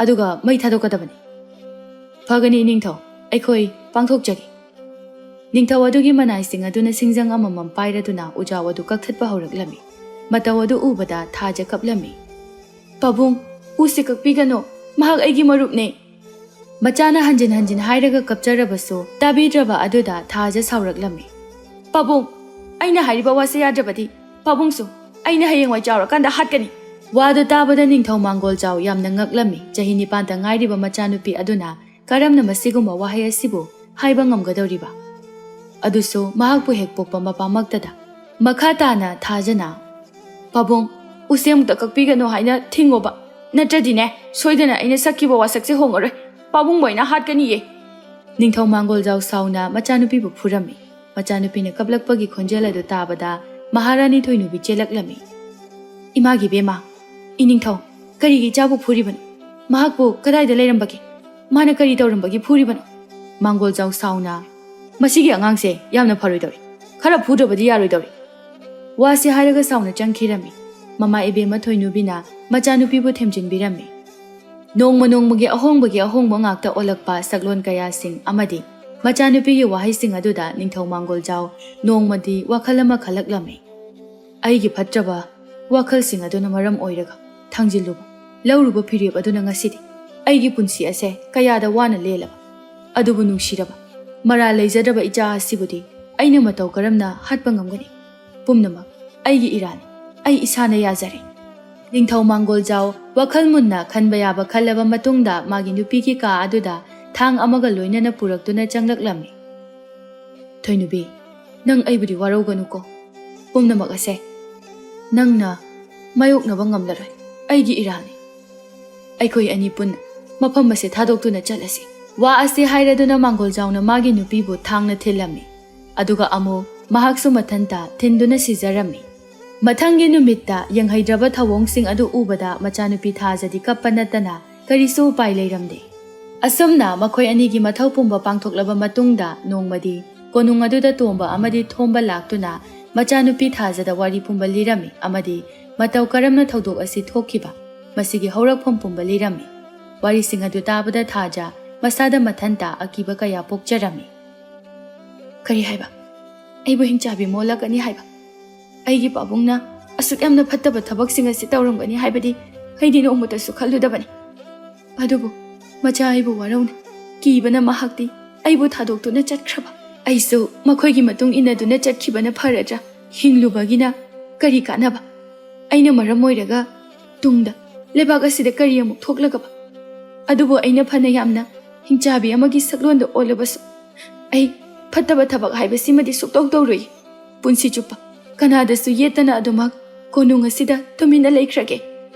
ꯑꯗꯨꯒ ꯃꯩ ꯊꯥꯗꯣꯛꯀꯗꯕꯅꯤ꯫" "ꯐꯒꯅꯤ ꯏꯅꯤꯡꯊꯧ, ꯑꯩꯈꯣꯏ ꯄꯥꯡꯊꯣꯛꯆꯒꯦ꯫" ꯅꯤꯡꯊꯧ ꯑꯗꯨꯒꯤ ꯃꯅꯥꯏꯁꯤꯡ ꯑꯗꯨꯅ ꯁꯤꯡꯖꯪ ꯑꯃꯃꯝ ꯄꯥꯏꯔꯗꯨꯅ ꯎꯖꯥꯎ ꯑꯗꯨ ꯀꯛꯊꯠꯄ ꯍꯧꯔꯛꯂꯝꯃꯤ꯫ ꯃꯇꯧ ꯑꯗꯨ ꯎꯕꯗ ꯊꯥꯖ ꯀꯞꯂꯝꯃꯤ꯫ "ꯄꯥꯕꯨꯡ, ꯎꯁꯦ ꯀꯛꯄꯤꯒꯅꯨ꯫ ꯃꯍꯥꯛ ꯑꯩꯒꯤ ꯃꯔꯨꯞꯅꯦ꯫" ꯃꯆꯥꯅ ꯍꯟꯖꯤꯟ ꯍꯟꯖꯤꯟ ꯍꯥꯏꯔꯒ ꯀꯞꯆꯔꯕꯁꯨ ꯇꯥꯕꯤꯗ꯭ꯔꯕ ꯑꯗꯨꯗ ꯊꯥꯖ ꯁꯥꯎꯔꯛꯂꯝꯃꯤ꯫ "ꯄꯥꯕꯨꯡ, ꯑꯩꯅ ꯍꯥꯏꯔꯤꯕ ꯋꯥꯁꯦ ꯌꯥꯗ꯭ꯔꯕꯗꯤ ꯄꯥꯕꯨꯡꯁꯨ ꯑꯩꯅ ꯍꯌꯦꯡꯋꯥꯏ ꯆꯥꯎꯔꯀꯥꯟꯗ ꯍꯥꯠꯀꯅꯤ꯫" ꯋꯥꯗꯨ ꯇꯥꯕꯗ ꯅꯤꯡꯊꯧ ꯃꯥꯡꯒꯣꯜ ꯖꯥꯎ ꯌꯥꯝꯅ ꯉꯛꯂꯝꯃꯤ꯫ ꯆꯍꯤ ꯅꯤꯄꯥꯟꯇ ꯉꯥꯏꯔꯤꯕ ꯃꯆꯥꯅꯨꯄꯤ ꯑꯗꯨꯅ ꯀꯔꯝꯅ ꯃꯁꯤꯒꯨꯝꯕ ꯋꯥꯍꯩ ꯑꯁꯤꯕꯨ ꯍꯥꯏꯕ ꯉꯝꯒꯗꯧꯔꯤꯕ? ꯑꯗꯨꯁꯨ ꯃꯍꯥꯛꯄꯨ ꯍꯦꯛ ꯄꯣꯛꯄ ꯃꯄꯥꯃꯛꯇꯗ꯫ ꯃꯈꯥ ꯇꯥꯅ ꯊꯥꯖꯅ, "ꯄꯥꯕꯨꯡ, ꯎꯁꯦ ꯑꯃꯨꯛꯇ ꯀꯛꯄꯤꯒꯅꯨ ꯍꯥꯏꯅ ꯊꯤꯡꯉꯣꯕ, ꯅꯠꯇ꯭ꯔꯗꯤꯅꯦ, ꯁꯣꯏꯗꯅ ꯑꯩꯅ ꯁꯛꯈꯤꯕ ꯋꯥꯁꯛꯁꯦ ꯍꯣꯡꯉꯔꯣꯏ꯫ ꯄꯥꯕꯨꯡꯕꯨ ꯑꯩꯅ ꯍꯥꯠꯀꯅꯤꯌꯦ꯫" ꯅꯤꯡꯊꯧ ꯃꯥꯡꯒꯣꯜ ꯖꯥꯎ ꯁꯥꯎꯅ ꯃꯆꯥꯅꯨꯄꯤꯕꯨ ꯐꯨꯔꯝꯃꯤ꯫ ꯃꯆꯥꯅꯨꯄꯤꯅ ꯀꯞꯂꯛꯄꯒꯤ ꯈꯣꯟꯖꯦꯜ ꯑꯗꯨ ꯇꯥꯕꯗ ꯃꯍꯥꯔꯥꯅꯤ ꯊꯣꯏꯅꯨꯕꯤ ꯆꯦꯜꯂꯛꯂꯝꯃꯤ꯫ "ꯏꯃꯥꯒꯤ ꯏꯕꯦꯝꯃ, ꯏꯅꯤꯡꯊꯧ, ꯀꯔꯤꯒꯤ ꯏꯆꯥꯕꯨ ꯐꯨꯔꯤꯕꯅꯣ? ꯃꯍꯥꯛꯄꯨ ꯀꯗꯥꯏꯗ ꯂꯩꯔꯝꯕꯒꯦ? ꯃꯥꯅ ꯀꯔꯤ ꯇꯧꯔꯝꯕꯒꯤ ꯐꯨꯔꯤꯕꯅꯣ?" ꯃꯥꯡꯒꯣꯜ ꯖꯥꯎ ꯁꯥꯎꯅ, "ꯃꯁꯤꯒꯤ ꯑꯉꯥꯡꯁꯦ ꯌꯥꯝꯅ ꯐꯔꯣꯏꯗꯧꯔꯤ꯫ ꯈꯔ ꯐꯨꯗ꯭ꯔꯕꯗꯤ ꯌꯥꯔꯣꯏꯗꯧꯔꯤ꯫" ꯋꯥꯁꯤ ꯍꯥꯏꯔꯒ ꯁꯥꯎꯅ ꯆꯪꯈꯤꯔꯝꯃꯤ꯫ ꯃꯃꯥ ꯏꯕꯦꯝꯃ ꯊꯣꯏꯅꯨꯕꯤꯅ ꯃꯆꯥꯅꯨꯄꯤꯕꯨ ꯊꯦꯝꯖꯤꯟꯕꯤꯔꯝꯃꯤ꯫ ꯅꯣꯡꯃ ꯅꯣꯡꯃꯒꯤ ꯑꯍꯣꯡꯕꯒꯤ ꯑꯍꯣꯡꯕ ꯉꯥꯛꯇ ꯑꯣꯜꯂꯛꯄ ꯁꯛꯂꯣꯟ ꯀꯌꯥꯁꯤꯡ ꯑꯃꯗꯤ ꯃꯆꯥꯅꯨꯄꯤꯒꯤ ꯋꯥꯍꯩꯁꯤꯡ ꯑꯗꯨꯗ ꯅꯤꯡꯊꯧ ꯃꯥꯡꯒꯣꯜꯖꯥꯎ ꯅꯣꯡꯃꯗꯤ ꯋꯥꯈꯜ ꯑꯃ ꯈꯜꯂꯛꯂꯝꯃꯤ꯫ ꯑꯩꯒꯤ ꯐꯠꯇ꯭ꯔꯕ ꯋꯥꯈꯜꯁꯤꯡ ꯑꯗꯨꯅ ꯃꯔꯝ ꯑꯣꯏꯔꯒ ꯊꯥꯡꯖꯤꯜꯂꯨꯕ, ꯂꯧꯔꯨꯕ ꯐꯤꯔꯦꯞ ꯑꯗꯨꯅ ꯉꯁꯤꯗꯤ ꯑꯩꯒꯤ ꯄꯨꯟꯁꯤ ꯑꯁꯦ ꯀꯌꯥꯗ ꯋꯥꯅ ꯂꯦꯜꯂꯕ꯫ ꯑꯗꯨꯕꯨ ꯅꯨꯡꯁꯤꯔꯕ, ꯃꯔꯥꯜ ꯂꯩꯖꯗ꯭ꯔꯕ ꯏꯆꯥ ꯑꯁꯤꯕꯨꯗꯤ ꯑꯩꯅ ꯃꯇꯧ ꯀꯔꯝꯅ ꯍꯥꯠꯄ ꯉꯝꯒꯅꯤ? ꯄꯨꯝꯅꯃꯛ ꯑꯩꯒꯤ ꯏꯔꯥꯟꯅꯤ꯫ ꯑꯩ ꯏꯁꯥꯅ ꯌꯥꯖꯔꯦ꯫ ꯅꯤꯡꯊꯧ ꯃꯥꯡꯒꯣꯜꯖꯥꯎ ꯋꯥꯈꯜ ꯃꯨꯟꯅ ꯈꯟꯕ ꯌꯥꯕ ꯈꯜꯂꯕ ꯃꯇꯨꯡꯗ ꯃꯥꯒꯤ ꯅꯨꯄꯤꯒꯤ ꯀꯥ ꯑꯗꯨꯗ ꯊꯥꯡ ꯑꯃꯒ ꯂꯣꯏꯅꯅ ꯄꯨꯔꯛꯇꯨꯅ ꯆꯪꯂꯛꯂꯝꯃꯤ꯫ "ꯊꯣꯏꯅꯨꯕꯤ, ꯅꯪ ꯑꯩꯕꯨꯗꯤ ꯋꯥꯔꯧꯒꯅꯨꯀꯣ꯫ ꯄꯨꯝꯅꯃꯛ ꯑꯁꯦ ꯅꯪꯅ ꯃꯥꯌꯣꯛꯅꯕ ꯉꯝꯂꯔꯣꯏ꯫ ꯑꯩꯒꯤ ꯏꯔꯥꯜꯅꯤ꯫ ꯑꯩꯈꯣꯏ ꯑꯅꯤ ꯄꯨꯟꯅ ꯃꯐꯝ ꯑꯁꯦ ꯊꯥꯗꯣꯛꯇꯨꯅ ꯆꯠꯂꯁꯤ꯫" ꯋꯥ ꯑꯁꯤ ꯍꯥꯏꯔꯗꯨꯅ ꯃꯥꯡꯒꯣꯜꯖꯥꯎꯅ ꯃꯥꯒꯤ ꯅꯨꯄꯤꯕꯨ ꯊꯥꯡꯅ ꯊꯤꯜꯂꯝꯃꯤ꯫ ꯑꯗꯨꯒ ꯑꯃꯨꯛ ꯃꯍꯥꯛꯁꯨ ꯃꯊꯟꯇ ꯊꯤꯟꯗꯨꯅ ꯁꯤꯖꯔꯝꯃꯤ꯫ ꯃꯊꯪꯒꯤ ꯅꯨꯃꯤꯠꯇ ꯌꯦꯡꯍꯩꯗ꯭ꯔꯕ ꯊꯧꯑꯣꯡꯁꯤꯡ ꯑꯗꯨ ꯎꯕꯗ ꯃꯆꯥꯅꯨꯄꯤ ꯊꯥꯖꯗꯤ ꯀꯞꯄ ꯅꯠꯇꯅ ꯀꯔꯤꯁꯨ ꯎꯄꯥꯏ ꯂꯩꯔꯝꯗꯦ꯫ ꯑꯁꯨꯝꯅ ꯃꯈꯣꯏ ꯑꯅꯤꯒꯤ ꯃꯊꯧ ꯄꯨꯝꯕ ꯄꯥꯡꯊꯣꯛꯂꯕ ꯃꯇꯨꯡꯗ ꯅꯣꯡꯃꯗꯤ ꯀꯣꯅꯨꯡ ꯑꯗꯨꯗ ꯇꯣꯝꯕ ꯑꯃꯗꯤ ꯊꯣꯝꯕ ꯂꯥꯛꯇꯨꯅ ꯃꯆꯥꯅꯨꯄꯤ ꯊꯥꯖꯗ ꯋꯥꯔꯤ ꯄꯨꯝꯕ ꯂꯤꯔꯝꯃꯤ ꯑꯃꯗꯤ ꯃꯇꯧ ꯀꯔꯝꯅ ꯊꯧꯗꯣꯛ ꯑꯁꯤ ꯊꯣꯛꯈꯤꯕ, ꯃꯁꯤꯒꯤ ꯍꯧꯔꯛꯐꯝ ꯄꯨꯝꯕ ꯂꯤꯔꯝꯃꯤ꯫ ꯋꯥꯔꯤꯁꯤꯡ ꯑꯗꯨ ꯇꯥꯕꯗ ꯊꯥꯖ ꯃꯁꯥꯗ ꯃꯊꯟꯇ ꯑꯀꯤꯕ ꯀꯌꯥ ꯄꯣꯛꯆꯔꯝꯃꯤ꯫ "ꯀꯔꯤ ꯍꯥꯏꯕ? ꯑꯩꯕꯨ ꯍꯤꯡꯆꯥꯕꯤ ꯃꯣꯜꯂꯛꯀꯅꯤ ꯍꯥꯏꯕ? ꯑꯩꯒꯤ ꯄꯥꯕꯨꯡꯅ ꯑꯁꯨꯛ ꯌꯥꯝꯅ ꯐꯠꯇꯕ ꯊꯕꯛꯁꯤꯡ ꯑꯁꯤ ꯇꯧꯔꯝꯒꯅꯤ ꯍꯥꯏꯕꯗꯤ ꯑꯩꯗꯤ ꯅꯣꯡꯃꯇꯁꯨ ꯈꯜꯂꯨꯗꯕꯅꯤ꯫ ꯑꯗꯨꯕꯨ ꯃꯆꯥ ꯑꯩꯕꯨ ꯋꯥꯔꯧꯅ ꯀꯤꯕꯅ ꯃꯍꯥꯛꯇꯤ ꯑꯩꯕꯨ ꯊꯥꯗꯣꯛꯇꯨꯅ ꯆꯠꯈ꯭ꯔꯕ꯫ ꯑꯩꯁꯨ ꯃꯈꯣꯏꯒꯤ ꯃꯇꯨꯡ ꯏꯟꯅꯗꯨꯅ ꯆꯠꯈꯤꯕꯅ ꯐꯔꯗ꯭ꯔꯥ? ꯍꯤꯡꯂꯨꯕꯒꯤꯅ ꯀꯔꯤ ꯀꯥꯟꯅꯕ? ꯑꯩꯅ ꯃꯔꯝ ꯑꯣꯏꯔꯒ ꯇꯨꯡꯗ ꯂꯩꯕꯥꯛ ꯑꯁꯤꯗ ꯀꯔꯤ ꯑꯃꯨꯛ ꯊꯣꯛꯂꯒꯕ? ꯑꯗꯨꯕꯨ ꯑꯩꯅ ꯐꯅ ꯌꯥꯝꯅ ꯍꯤꯡꯆꯥꯕꯤ ꯑꯃꯒꯤ ꯁꯛꯂꯣꯟꯗ ꯑꯣꯜꯂꯕꯁꯨ, ꯑꯩ ꯐꯠꯇꯕ ꯊꯕꯛ ꯍꯥꯏꯕꯁꯤꯃꯗꯤ ꯁꯨꯛꯇꯧ ꯇꯧꯔꯣꯏ꯫ ꯄꯨꯟꯁꯤ ꯆꯨꯞꯄ ꯀꯅꯥꯗꯁꯨ ꯌꯦꯠꯇꯅ ꯑꯗꯨꯃꯛ ꯀꯣꯅꯨꯡ ꯑꯁꯤꯗ ꯇꯨꯃꯤꯟꯅ ꯂꯩꯈ꯭ꯔꯒꯦ꯫"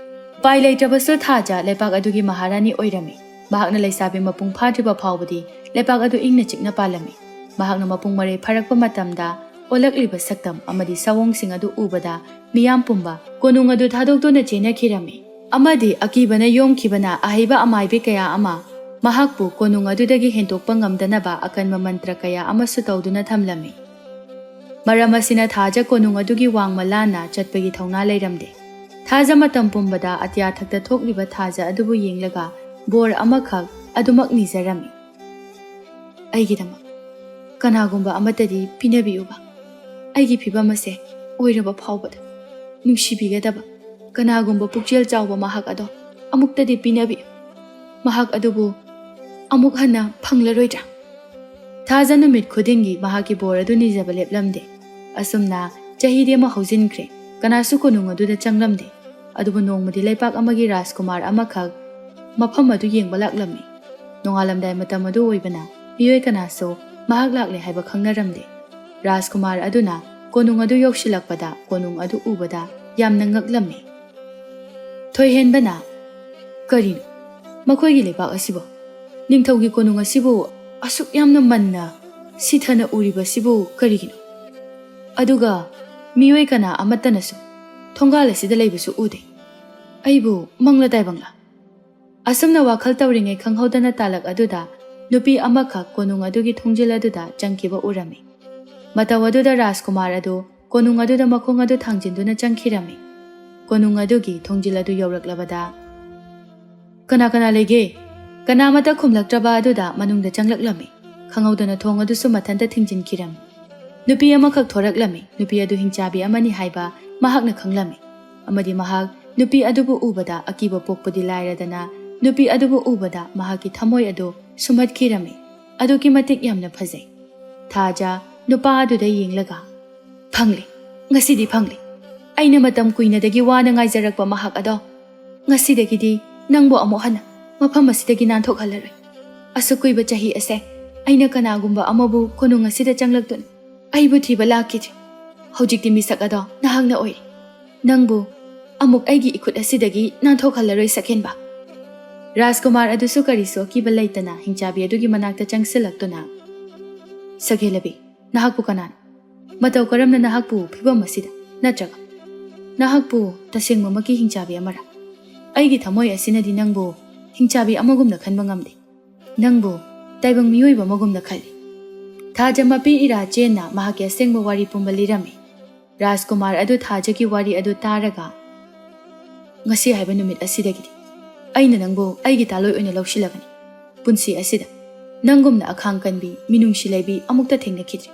ꯎꯄꯥꯏ ꯂꯩꯇ꯭ꯔꯕꯁꯨ ꯊꯥꯖ ꯂꯩꯄꯥꯛ ꯑꯗꯨꯒꯤ ꯃꯍꯥꯔꯥꯅꯤ ꯑꯣꯏꯔꯝꯃꯤ꯫ ꯃꯍꯥꯛꯅ ꯂꯩꯁꯥꯕꯤ ꯃꯄꯨꯡ ꯐꯥꯗ꯭ꯔꯤꯕ ꯐꯥꯎꯕꯗꯤ ꯂꯩꯄꯥꯛ ꯑꯗꯨ ꯏꯪꯅ ꯆꯤꯛꯅ ꯄꯥꯜꯂꯝꯃꯤ꯫ ꯃꯍꯥꯛꯅ ꯃꯄꯨꯡ ꯃꯔꯩ ꯐꯥꯔꯛꯄ ꯃꯇꯝꯗ ꯑꯣꯜꯂꯛꯂꯤꯕ ꯁꯛꯇꯝ ꯑꯃꯗꯤ ꯁꯑꯣꯡꯁꯤꯡ ꯑꯗꯨ ꯎꯕꯗ ꯃꯤꯌꯥꯝ ꯄꯨꯝꯕ ꯀꯣꯅꯨꯡ ꯑꯗꯨ ꯊꯥꯗꯣꯛꯇꯨꯅ ꯆꯦꯟꯅꯈꯤꯔꯝꯃꯤ꯫ ꯑꯃꯗꯤ ꯑꯀꯤꯕꯅ ꯌꯣꯝꯈꯤꯕꯅ ꯑꯍꯩꯕ ꯑꯃꯥꯏꯕꯤ ꯀꯌꯥ ꯑꯃ ꯃꯍꯥꯛꯄꯨ ꯀꯣꯅꯨꯡ ꯑꯗꯨꯗꯒꯤ ꯍꯦꯟꯗꯣꯛꯄ ꯉꯝꯗꯅꯕ ꯑꯀꯟꯕ ꯃꯟꯇ꯭ꯔ ꯀꯌꯥ ꯑꯃꯁꯨ ꯇꯧꯗꯨꯅ ꯊꯝꯂꯝꯃꯤ꯫ ꯃꯔꯝ ꯑꯁꯤꯅ ꯊꯥꯖ ꯀꯣꯅꯨꯡ ꯑꯗꯨꯒꯤ ꯋꯥꯡꯃ ꯂꯥꯟꯅ ꯆꯠꯄꯒꯤ ꯊꯧꯅꯥ ꯂꯩꯔꯝꯗꯦ꯫ ꯊꯥꯖ ꯃꯇꯝ ꯄꯨꯝꯕꯗ ꯑꯇꯤꯌꯥ ꯊꯛꯇ ꯊꯣꯛꯂꯤꯕ ꯊꯥꯖ ꯑꯗꯨꯕꯨ ꯌꯦꯡꯂꯒ ꯕꯣꯔ ꯑꯃꯈꯛ ꯑꯗꯨꯃꯛ ꯅꯤꯖꯔꯝꯃꯤ꯫ "ꯑꯩꯒꯤꯗꯃꯛ ꯀꯅꯥꯒꯨꯝꯕ ꯑꯃꯠꯇꯗꯤ ꯄꯤꯅꯕꯤꯌꯨꯕ꯫ ꯑꯩꯒꯤ ꯐꯤꯕꯝ ꯑꯁꯦ ꯑꯣꯏꯔꯕ ꯐꯥꯎꯕꯗ ꯅꯨꯡꯁꯤꯕꯤꯒꯗꯕ ꯀꯅꯥꯒꯨꯝꯕ ꯄꯨꯛꯆꯦꯜ ꯆꯥꯎꯕ ꯃꯍꯥꯛ ꯑꯗꯣ ꯑꯃꯨꯛꯇꯗꯤ ꯄꯤꯅꯕꯤꯌꯨ꯫ ꯃꯍꯥꯛ ꯑꯗꯨꯕꯨ ꯑꯃꯨꯛ ꯍꯟꯅ ꯐꯪꯂꯔꯣꯏꯗ꯭ꯔꯥ?" ꯊꯥꯖ ꯅꯨꯃꯤꯠ ꯈꯨꯗꯤꯡꯒꯤ ꯃꯍꯥꯛꯀꯤ ꯕꯣꯔ ꯑꯗꯨ ꯅꯤꯖꯕ ꯂꯦꯞꯂꯝꯗꯦ꯫ ꯑꯁꯨꯝꯅ ꯆꯍꯤꯗꯤ ꯑꯃ ꯍꯧꯖꯤꯟꯈ꯭ꯔꯦ꯫ ꯀꯅꯥꯁꯨ ꯀꯣꯅꯨꯡ ꯑꯗꯨꯗ ꯆꯪꯂꯝꯗꯦ꯫ ꯑꯗꯨꯕꯨ ꯅꯣꯡꯃꯗꯤ ꯂꯩꯄꯥꯛ ꯑꯃꯒꯤ ꯔꯥꯖꯀꯨꯃꯥꯔ ꯑꯃꯈꯛ ꯃꯐꯝ ꯑꯗꯨ ꯌꯦꯡꯕ ꯂꯥꯛꯂꯝꯃꯤ꯫ ꯅꯣꯡꯉꯥꯜꯂꯝꯗꯥꯏ ꯃꯇꯝ ꯑꯗꯨ ꯑꯣꯏꯕꯅ ꯃꯤꯑꯣꯏ ꯀꯅꯥꯁꯨ ꯃꯍꯥꯛ ꯂꯥꯛꯂꯦ ꯍꯥꯏꯕ ꯈꯪꯅꯔꯝꯗꯦ꯫ ꯔꯥꯖꯀꯨꯃꯥꯔ ꯑꯗꯨꯅ ꯀꯣꯅꯨꯡ ꯑꯗꯨ ꯌꯧꯁꯤꯜꯂꯛꯄꯗ ꯀꯣꯅꯨꯡ ꯑꯗꯨ ꯎꯕꯗ ꯌꯥꯝꯅ ꯉꯛꯂꯝꯃꯤ꯫ ꯊꯣꯏꯍꯦꯟꯕꯅ, "ꯀꯔꯤꯅꯣ ꯃꯈꯣꯏꯒꯤ ꯂꯩꯕꯥꯛ ꯑꯁꯤꯕꯨ? ꯅꯤꯡꯊꯧꯒꯤ ꯀꯣꯅꯨꯡ ꯑꯁꯤꯕꯨ ꯑꯁꯨꯛ ꯌꯥꯝꯅ ꯃꯟꯅ ꯁꯤꯊꯅ ꯎꯔꯤꯕꯁꯤꯕꯨ ꯀꯔꯤꯒꯤꯅꯣ? ꯑꯗꯨꯒ ꯃꯤꯑꯣꯏ ꯀꯅꯥ ꯑꯃꯠꯇꯅꯁꯨ ꯊꯣꯡꯒꯥꯜ ꯑꯁꯤꯗ ꯂꯩꯕꯁꯨ ꯎꯗꯦ꯫ ꯑꯩꯕꯨ ꯃꯪꯂ ꯇꯥꯏꯕꯪꯂ?" ꯑꯁꯨꯝꯅ ꯋꯥꯈꯜ ꯇꯧꯔꯤꯉꯩ ꯈꯪꯍꯧꯗꯅ ꯇꯥꯂꯛ ꯑꯗꯨꯗ ꯅꯨꯄꯤ ꯑꯃꯈꯛ ꯀꯣꯅꯨꯡ ꯑꯗꯨꯒꯤ ꯊꯣꯡꯖꯤꯜ ꯑꯗꯨꯗ ꯆꯪꯈꯤꯕ ꯎꯔꯝꯃꯤ꯫ ꯃꯇꯧ ꯑꯗꯨꯗ ꯔꯥꯖꯀꯨꯃꯥꯔ ꯑꯗꯨ ꯀꯣꯅꯨꯡ ꯑꯗꯨꯗ ꯃꯈꯣꯡ ꯑꯗꯨ ꯊꯥꯡꯖꯤꯟꯗꯨꯅ ꯆꯪꯈꯤꯔꯝꯃꯤ꯫ ꯀꯣꯅꯨꯡ ꯑꯗꯨꯒꯤ ꯊꯣꯡꯖꯤꯜ ꯑꯗꯨ ꯌꯧꯔꯛꯂꯕꯗ, "ꯀꯅꯥ ꯀꯅꯥ ꯂꯩꯒꯦ?" ꯀꯅꯥꯃꯠꯇ ꯈꯨꯝꯂꯛꯇ꯭ꯔꯕ ꯑꯗꯨꯗ ꯃꯅꯨꯡꯗ ꯆꯪꯂꯛꯂꯝꯃꯤ꯫ ꯈꯪꯍꯧꯗꯅ ꯊꯣꯡ ꯑꯗꯨꯁꯨ ꯃꯊꯟꯇ ꯊꯤꯡꯖꯤꯟꯈꯤꯔꯝꯃꯤ꯫ ꯅꯨꯄꯤ ꯑꯃꯈꯛ ꯊꯣꯔꯛꯂꯝꯃꯤ꯫ ꯅꯨꯄꯤ ꯑꯗꯨ ꯍꯤꯡꯆꯥꯕꯤ ꯑꯃꯅꯤ ꯍꯥꯏꯕ ꯃꯍꯥꯛꯅ ꯈꯪꯂꯝꯃꯤ꯫ ꯑꯃꯗꯤ ꯃꯍꯥꯛ ꯅꯨꯄꯤ ꯑꯗꯨꯕꯨ ꯎꯕꯗ ꯑꯀꯤꯕ ꯄꯣꯛꯄꯗꯤ ꯂꯥꯏꯔꯗꯅ, ꯅꯨꯄꯤ ꯑꯗꯨꯕꯨ ꯎꯕꯗ ꯃꯍꯥꯛꯀꯤ ꯊꯃꯣꯏ ꯑꯗꯨ ꯁꯨꯝꯍꯠꯈꯤꯔꯝꯃꯤ꯫ ꯑꯗꯨꯛꯀꯤ ꯃꯇꯤꯛ ꯌꯥꯝꯅ ꯐꯖꯩ꯫ ꯊꯥꯖ ꯅꯨꯄꯥ ꯑꯗꯨꯗ ꯌꯦꯡꯂꯒ, "ꯐꯪꯂꯦ, ꯉꯁꯤꯗꯤ ꯐꯪꯂꯦ꯫ ꯑꯩꯅ ꯃꯇꯝ ꯀꯨꯏꯅꯗꯒꯤ ꯋꯥꯅ ꯉꯥꯏꯖꯔꯛꯄ ꯃꯍꯥꯛ ꯑꯗꯣ꯫ ꯉꯁꯤꯗꯒꯤꯗꯤ ꯅꯪꯕꯨ ꯑꯃꯨꯛ ꯍꯟꯅ ꯃꯐꯝ ꯑꯁꯤꯗꯒꯤ ꯅꯥꯟꯊꯣꯛꯍꯜꯂꯔꯣꯏ꯫ ꯑꯁꯨꯛ ꯀꯨꯏꯕ ꯆꯍꯤ ꯑꯁꯦ ꯑꯩꯅ ꯀꯅꯥꯒꯨꯝꯕ ꯑꯃꯕꯨ ꯀꯣꯅꯨꯡ ꯑꯁꯤꯗ ꯆꯪꯂꯛꯇꯨꯅ ꯑꯩꯕꯨ ꯊꯤꯕ ꯂꯥꯛꯈꯤꯗ꯭ꯔꯦ꯫ ꯍꯧꯖꯤꯛꯇꯤ ꯃꯤꯁꯛ ꯑꯗꯣ ꯅꯍꯥꯛꯅ ꯑꯣꯏꯔꯦ꯫ ꯅꯪꯕꯨ ꯑꯃꯨꯛ ꯑꯩꯒꯤ ꯏꯈꯨꯠ ꯑꯁꯤꯗꯒꯤ ꯅꯥꯟꯊꯣꯛꯍꯜꯂꯔꯣꯏ, ꯁꯛꯍꯦꯟꯕ꯫" ꯔꯥꯖꯀꯨꯃꯥꯔ ꯑꯗꯨꯁꯨ ꯀꯔꯤꯁꯨ ꯑꯀꯤꯕ ꯂꯩꯇꯅ ꯍꯤꯡꯆꯥꯕꯤ ꯑꯗꯨꯒꯤ ꯃꯅꯥꯛꯇ ꯆꯪꯁꯤꯜꯂꯛꯇꯨꯅ, "ꯁꯛꯍꯦꯜꯂꯕꯤ, ꯅꯍꯥꯛꯄꯨ ꯀꯅꯥꯅꯣ? ꯃꯇꯧ ꯀꯔꯝꯅ ꯅꯍꯥꯛꯄꯨ ꯐꯤꯕꯝ ꯑꯁꯤꯗ, ꯅꯠꯇ꯭ꯔꯒ ꯅꯍꯥꯛꯄꯨ ꯇꯁꯦꯡꯕꯃꯛꯀꯤ ꯍꯤꯡꯆꯥꯕꯤ ꯑꯃꯔꯥ? ꯑꯩꯒꯤ ꯊꯃꯣꯏ ꯑꯁꯤꯅꯗꯤ ꯅꯪꯕꯨ ꯍꯤꯡꯆꯥꯕꯤ ꯑꯃꯒꯨꯝꯅ ꯈꯟꯕ ꯉꯝꯗꯦ꯫ ꯅꯪꯕꯨ ꯇꯥꯏꯕꯪ ꯃꯤꯑꯣꯏꯕ ꯑꯃꯒꯨꯝꯅ ꯈꯜꯂꯤ꯫" ꯊꯥꯖ ꯃꯄꯤ ꯏꯔꯥ ꯆꯦꯟꯅ ꯃꯍꯥꯛꯀꯤ ꯑꯁꯦꯡꯕ ꯋꯥꯔꯤ ꯄꯨꯝꯕ ꯂꯤꯔꯝꯃꯤ꯫ ꯔꯥꯖꯀꯨꯃꯥꯔ ꯑꯗꯨ ꯊꯥꯖꯒꯤ ꯋꯥꯔꯤ ꯑꯗꯨ ꯇꯥꯔꯒ, ꯉꯁꯤ ꯍꯥꯏꯕ ꯅꯨꯃꯤꯠ ꯑꯁꯤꯗꯒꯤꯗꯤ ꯑꯩꯅ ꯅꯪꯕꯨ ꯑꯩꯒꯤ ꯇꯥꯂꯣꯏ ꯑꯣꯏꯅ ꯂꯧꯁꯤꯜꯂꯒꯅꯤ꯫ ꯄꯨꯟꯁꯤ ꯑꯁꯤꯗ ꯅꯪꯒꯨꯝꯅ ꯑꯈꯥꯡ ꯀꯟꯕꯤ, ꯃꯤꯅꯨꯡꯁꯤ ꯂꯩꯕꯤ ꯑꯃꯨꯛꯇ ꯊꯦꯡꯅꯈꯤꯗ꯭ꯔꯤ꯫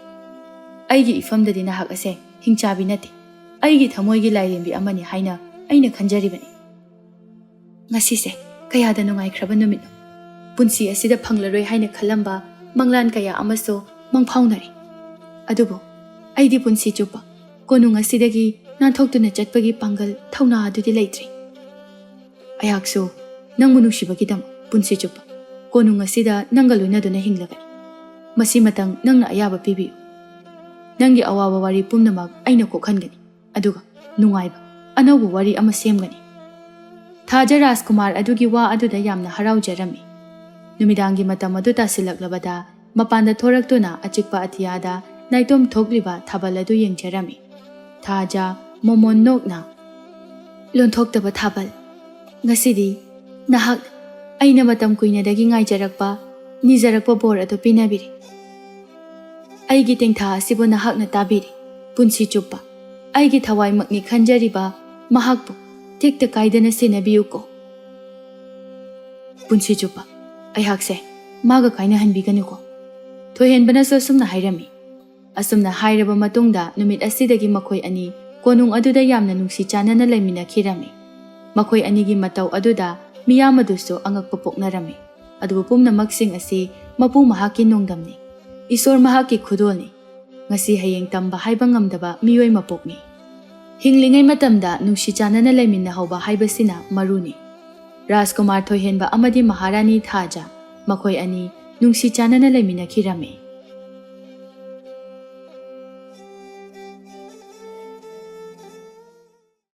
ꯑꯩꯒꯤ ꯏꯐꯝꯗꯗꯤ ꯅꯍꯥꯛ ꯑꯁꯦ ꯍꯤꯡꯆꯥꯕꯤ ꯅꯠꯇꯦ, ꯑꯩꯒꯤ ꯊꯃꯣꯏꯒꯤ ꯂꯥꯏꯔꯦꯝꯕꯤ ꯑꯃꯅꯤ ꯍꯥꯏꯅ ꯑꯩꯅ ꯈꯟꯖꯔꯤꯕꯅꯤ꯫ ꯉꯁꯤꯁꯦ ꯀꯌꯥꯗ ꯅꯨꯡꯉꯥꯏꯈ꯭ꯔꯕ ꯅꯨꯃꯤꯠꯅꯣ! ꯄꯨꯟꯁꯤ ꯑꯁꯤꯗ ꯐꯪꯂꯔꯣꯏ ꯍꯥꯏꯅ ꯈꯜꯂꯝꯕ ꯃꯪꯂꯥꯟ ꯀꯌꯥ ꯑꯃꯁꯨ ꯃꯪꯐꯥꯎꯅꯔꯦ꯫ ꯑꯗꯨꯕꯨ ꯑꯩꯗꯤ ꯄꯨꯟꯁꯤ ꯆꯨꯞꯄ ꯀꯣꯅꯨꯡ ꯑꯁꯤꯗꯒꯤ ꯅꯥꯟꯊꯣꯛꯇꯨꯅ ꯆꯠꯄꯒꯤ ꯄꯥꯡꯒꯜ, ꯊꯧꯅꯥ ꯑꯗꯨꯗꯤ ꯂꯩꯇ꯭ꯔꯤ꯫ ꯑꯩꯍꯥꯛꯁꯨ ꯅꯪꯕꯨ ꯅꯨꯡꯁꯤꯕꯒꯤꯗꯃꯛ ꯄꯨꯟꯁꯤ ꯆꯨꯞꯄ ꯀꯣꯅꯨꯡ ꯑꯁꯤꯗ ꯅꯪꯒ ꯂꯣꯏꯅꯗꯨꯅ ꯍꯤꯡꯂꯒꯅꯤ꯫ ꯃꯁꯤꯃꯇꯪ ꯅꯪꯅ ꯑꯌꯥꯕ ꯄꯤꯕꯤꯌꯨ꯫ ꯅꯪꯒꯤ ꯑꯋꯥꯕ ꯋꯥꯔꯤ ꯄꯨꯝꯅꯃꯛ ꯑꯩꯅ ꯀꯣꯛꯍꯟꯒꯅꯤ, ꯑꯗꯨꯒ ꯅꯨꯡꯉꯥꯏꯕ ꯑꯅꯧꯕ ꯋꯥꯔꯤ ꯑꯃ ꯁꯦꯝꯒꯅꯤ꯫ ꯊꯥꯖ ꯔꯥꯖꯀꯨꯃꯥꯔ ꯑꯗꯨꯒꯤ ꯋꯥ ꯑꯗꯨꯗ ꯌꯥꯝꯅ ꯍꯔꯥꯎꯖꯔꯝꯃꯤ꯫ ꯅꯨꯃꯤꯗꯥꯡꯒꯤ ꯃꯇꯝ ꯑꯗꯨ ꯇꯥꯁꯤꯜꯂꯛꯂꯕꯗ ꯃꯄꯥꯟꯗ ꯊꯣꯔꯛꯇꯨꯅ ꯑꯆꯤꯛꯄ ꯑꯇꯤꯌꯥꯗ ꯅꯥꯏꯇꯣꯝ ꯊꯣꯛꯂꯤꯕ ꯊꯥꯕꯜ ꯑꯗꯨ ꯌꯦꯡꯖꯔꯝꯃꯤ꯫ ꯊꯥꯖ ꯃꯣꯃꯣꯟ ꯅꯣꯛꯅ, "ꯂꯣꯟꯊꯣꯛꯇꯕ ꯊꯥꯕꯜ, ꯉꯁꯤꯗꯤ ꯅꯍꯥꯛ ꯑꯩꯅ ꯃꯇꯝ ꯀꯨꯏꯅꯗꯒꯤ ꯉꯥꯏꯖꯔꯛꯄ, ꯅꯤꯖꯔꯛꯄ ꯕꯣꯔ ꯑꯗꯨ ꯄꯤꯅꯕꯤꯔꯦ꯫ ꯑꯩꯒꯤ ꯇꯦꯡꯊꯥ ꯑꯁꯤꯕꯨ ꯅꯍꯥꯛꯅ ꯇꯥꯕꯤꯔꯦ꯫ ꯄꯨꯟꯁꯤ ꯆꯨꯞꯄ ꯑꯩꯒꯤ ꯊꯋꯥꯏꯃꯛꯅꯤ ꯈꯟꯖꯔꯤꯕ ꯃꯍꯥꯛꯄꯨ ꯇꯦꯛꯇ ꯀꯥꯏꯗꯅ ꯁꯦꯟꯅꯕꯤꯌꯨꯀꯣ꯫ ꯄꯨꯟꯁꯤ ꯆꯨꯞꯄ ꯑꯩꯍꯥꯛꯁꯦ ꯃꯥꯒ ꯀꯥꯏꯅꯍꯟꯕꯤꯒꯅꯨꯀꯣ꯫" ꯊꯣꯏꯍꯦꯟꯕꯅꯁꯨ ꯑꯁꯨꯝꯅ ꯍꯥꯏꯔꯝꯃꯤ꯫ ꯑꯁꯨꯝꯅ ꯍꯥꯏꯔꯕ ꯃꯇꯨꯡꯗ ꯅꯨꯃꯤꯠ ꯑꯁꯤꯗꯒꯤ ꯃꯈꯣꯏ ꯑꯅꯤ ꯀꯣꯅꯨꯡ ꯑꯗꯨꯗ ꯌꯥꯝꯅ ꯅꯨꯡꯁꯤ ꯆꯥꯟꯅꯅ ꯂꯩꯃꯤꯟꯅꯈꯤꯔꯝꯃꯤ꯫ ꯃꯈꯣꯏ ꯑꯅꯤꯒꯤ ꯃꯇꯧ ꯑꯗꯨꯗ ꯃꯤꯌꯥꯝ ꯑꯗꯨꯁꯨ ꯑꯉꯛꯄ ꯄꯣꯛꯅꯔꯝꯃꯤ꯫ ꯑꯗꯨꯕꯨ ꯄꯨꯝꯅꯃꯛꯁꯤꯡ ꯑꯁꯤ ꯃꯄꯨ ꯃꯍꯥꯛꯀꯤ ꯅꯣꯡꯗꯝꯅꯤ, ꯏꯁꯣꯔ ꯃꯍꯥꯛꯀꯤ ꯈꯨꯗꯣꯜꯅꯤ꯫ ꯉꯁꯤ ꯍꯌꯦꯡ ꯇꯝꯕ ꯍꯥꯏꯕ ꯉꯝꯗꯕ ꯃꯤꯑꯣꯏ ꯃꯄꯣꯛꯅꯤ꯫ ꯍꯤꯡꯂꯤꯉꯩ ꯃꯇꯝꯗ ꯅꯨꯡꯁꯤ ꯆꯥꯟꯅꯅ ꯂꯩꯃꯤꯟꯅꯍꯧꯕ ꯍꯥꯏꯕꯁꯤꯅ ꯃꯔꯨꯅꯤ꯫ ꯔꯥꯖꯀꯨꯃꯥꯔ ꯊꯣꯏꯍꯦꯟꯕ ꯑꯃꯗꯤ ꯃꯍꯥꯔꯥꯅꯤ ꯊꯥꯖ, ꯃꯈꯣꯏ ꯑꯅꯤ ꯅꯨꯡꯁꯤ ꯆꯥꯟꯅꯅ ꯂꯩꯃꯤꯟꯅꯈꯤꯔꯝꯃꯤ꯫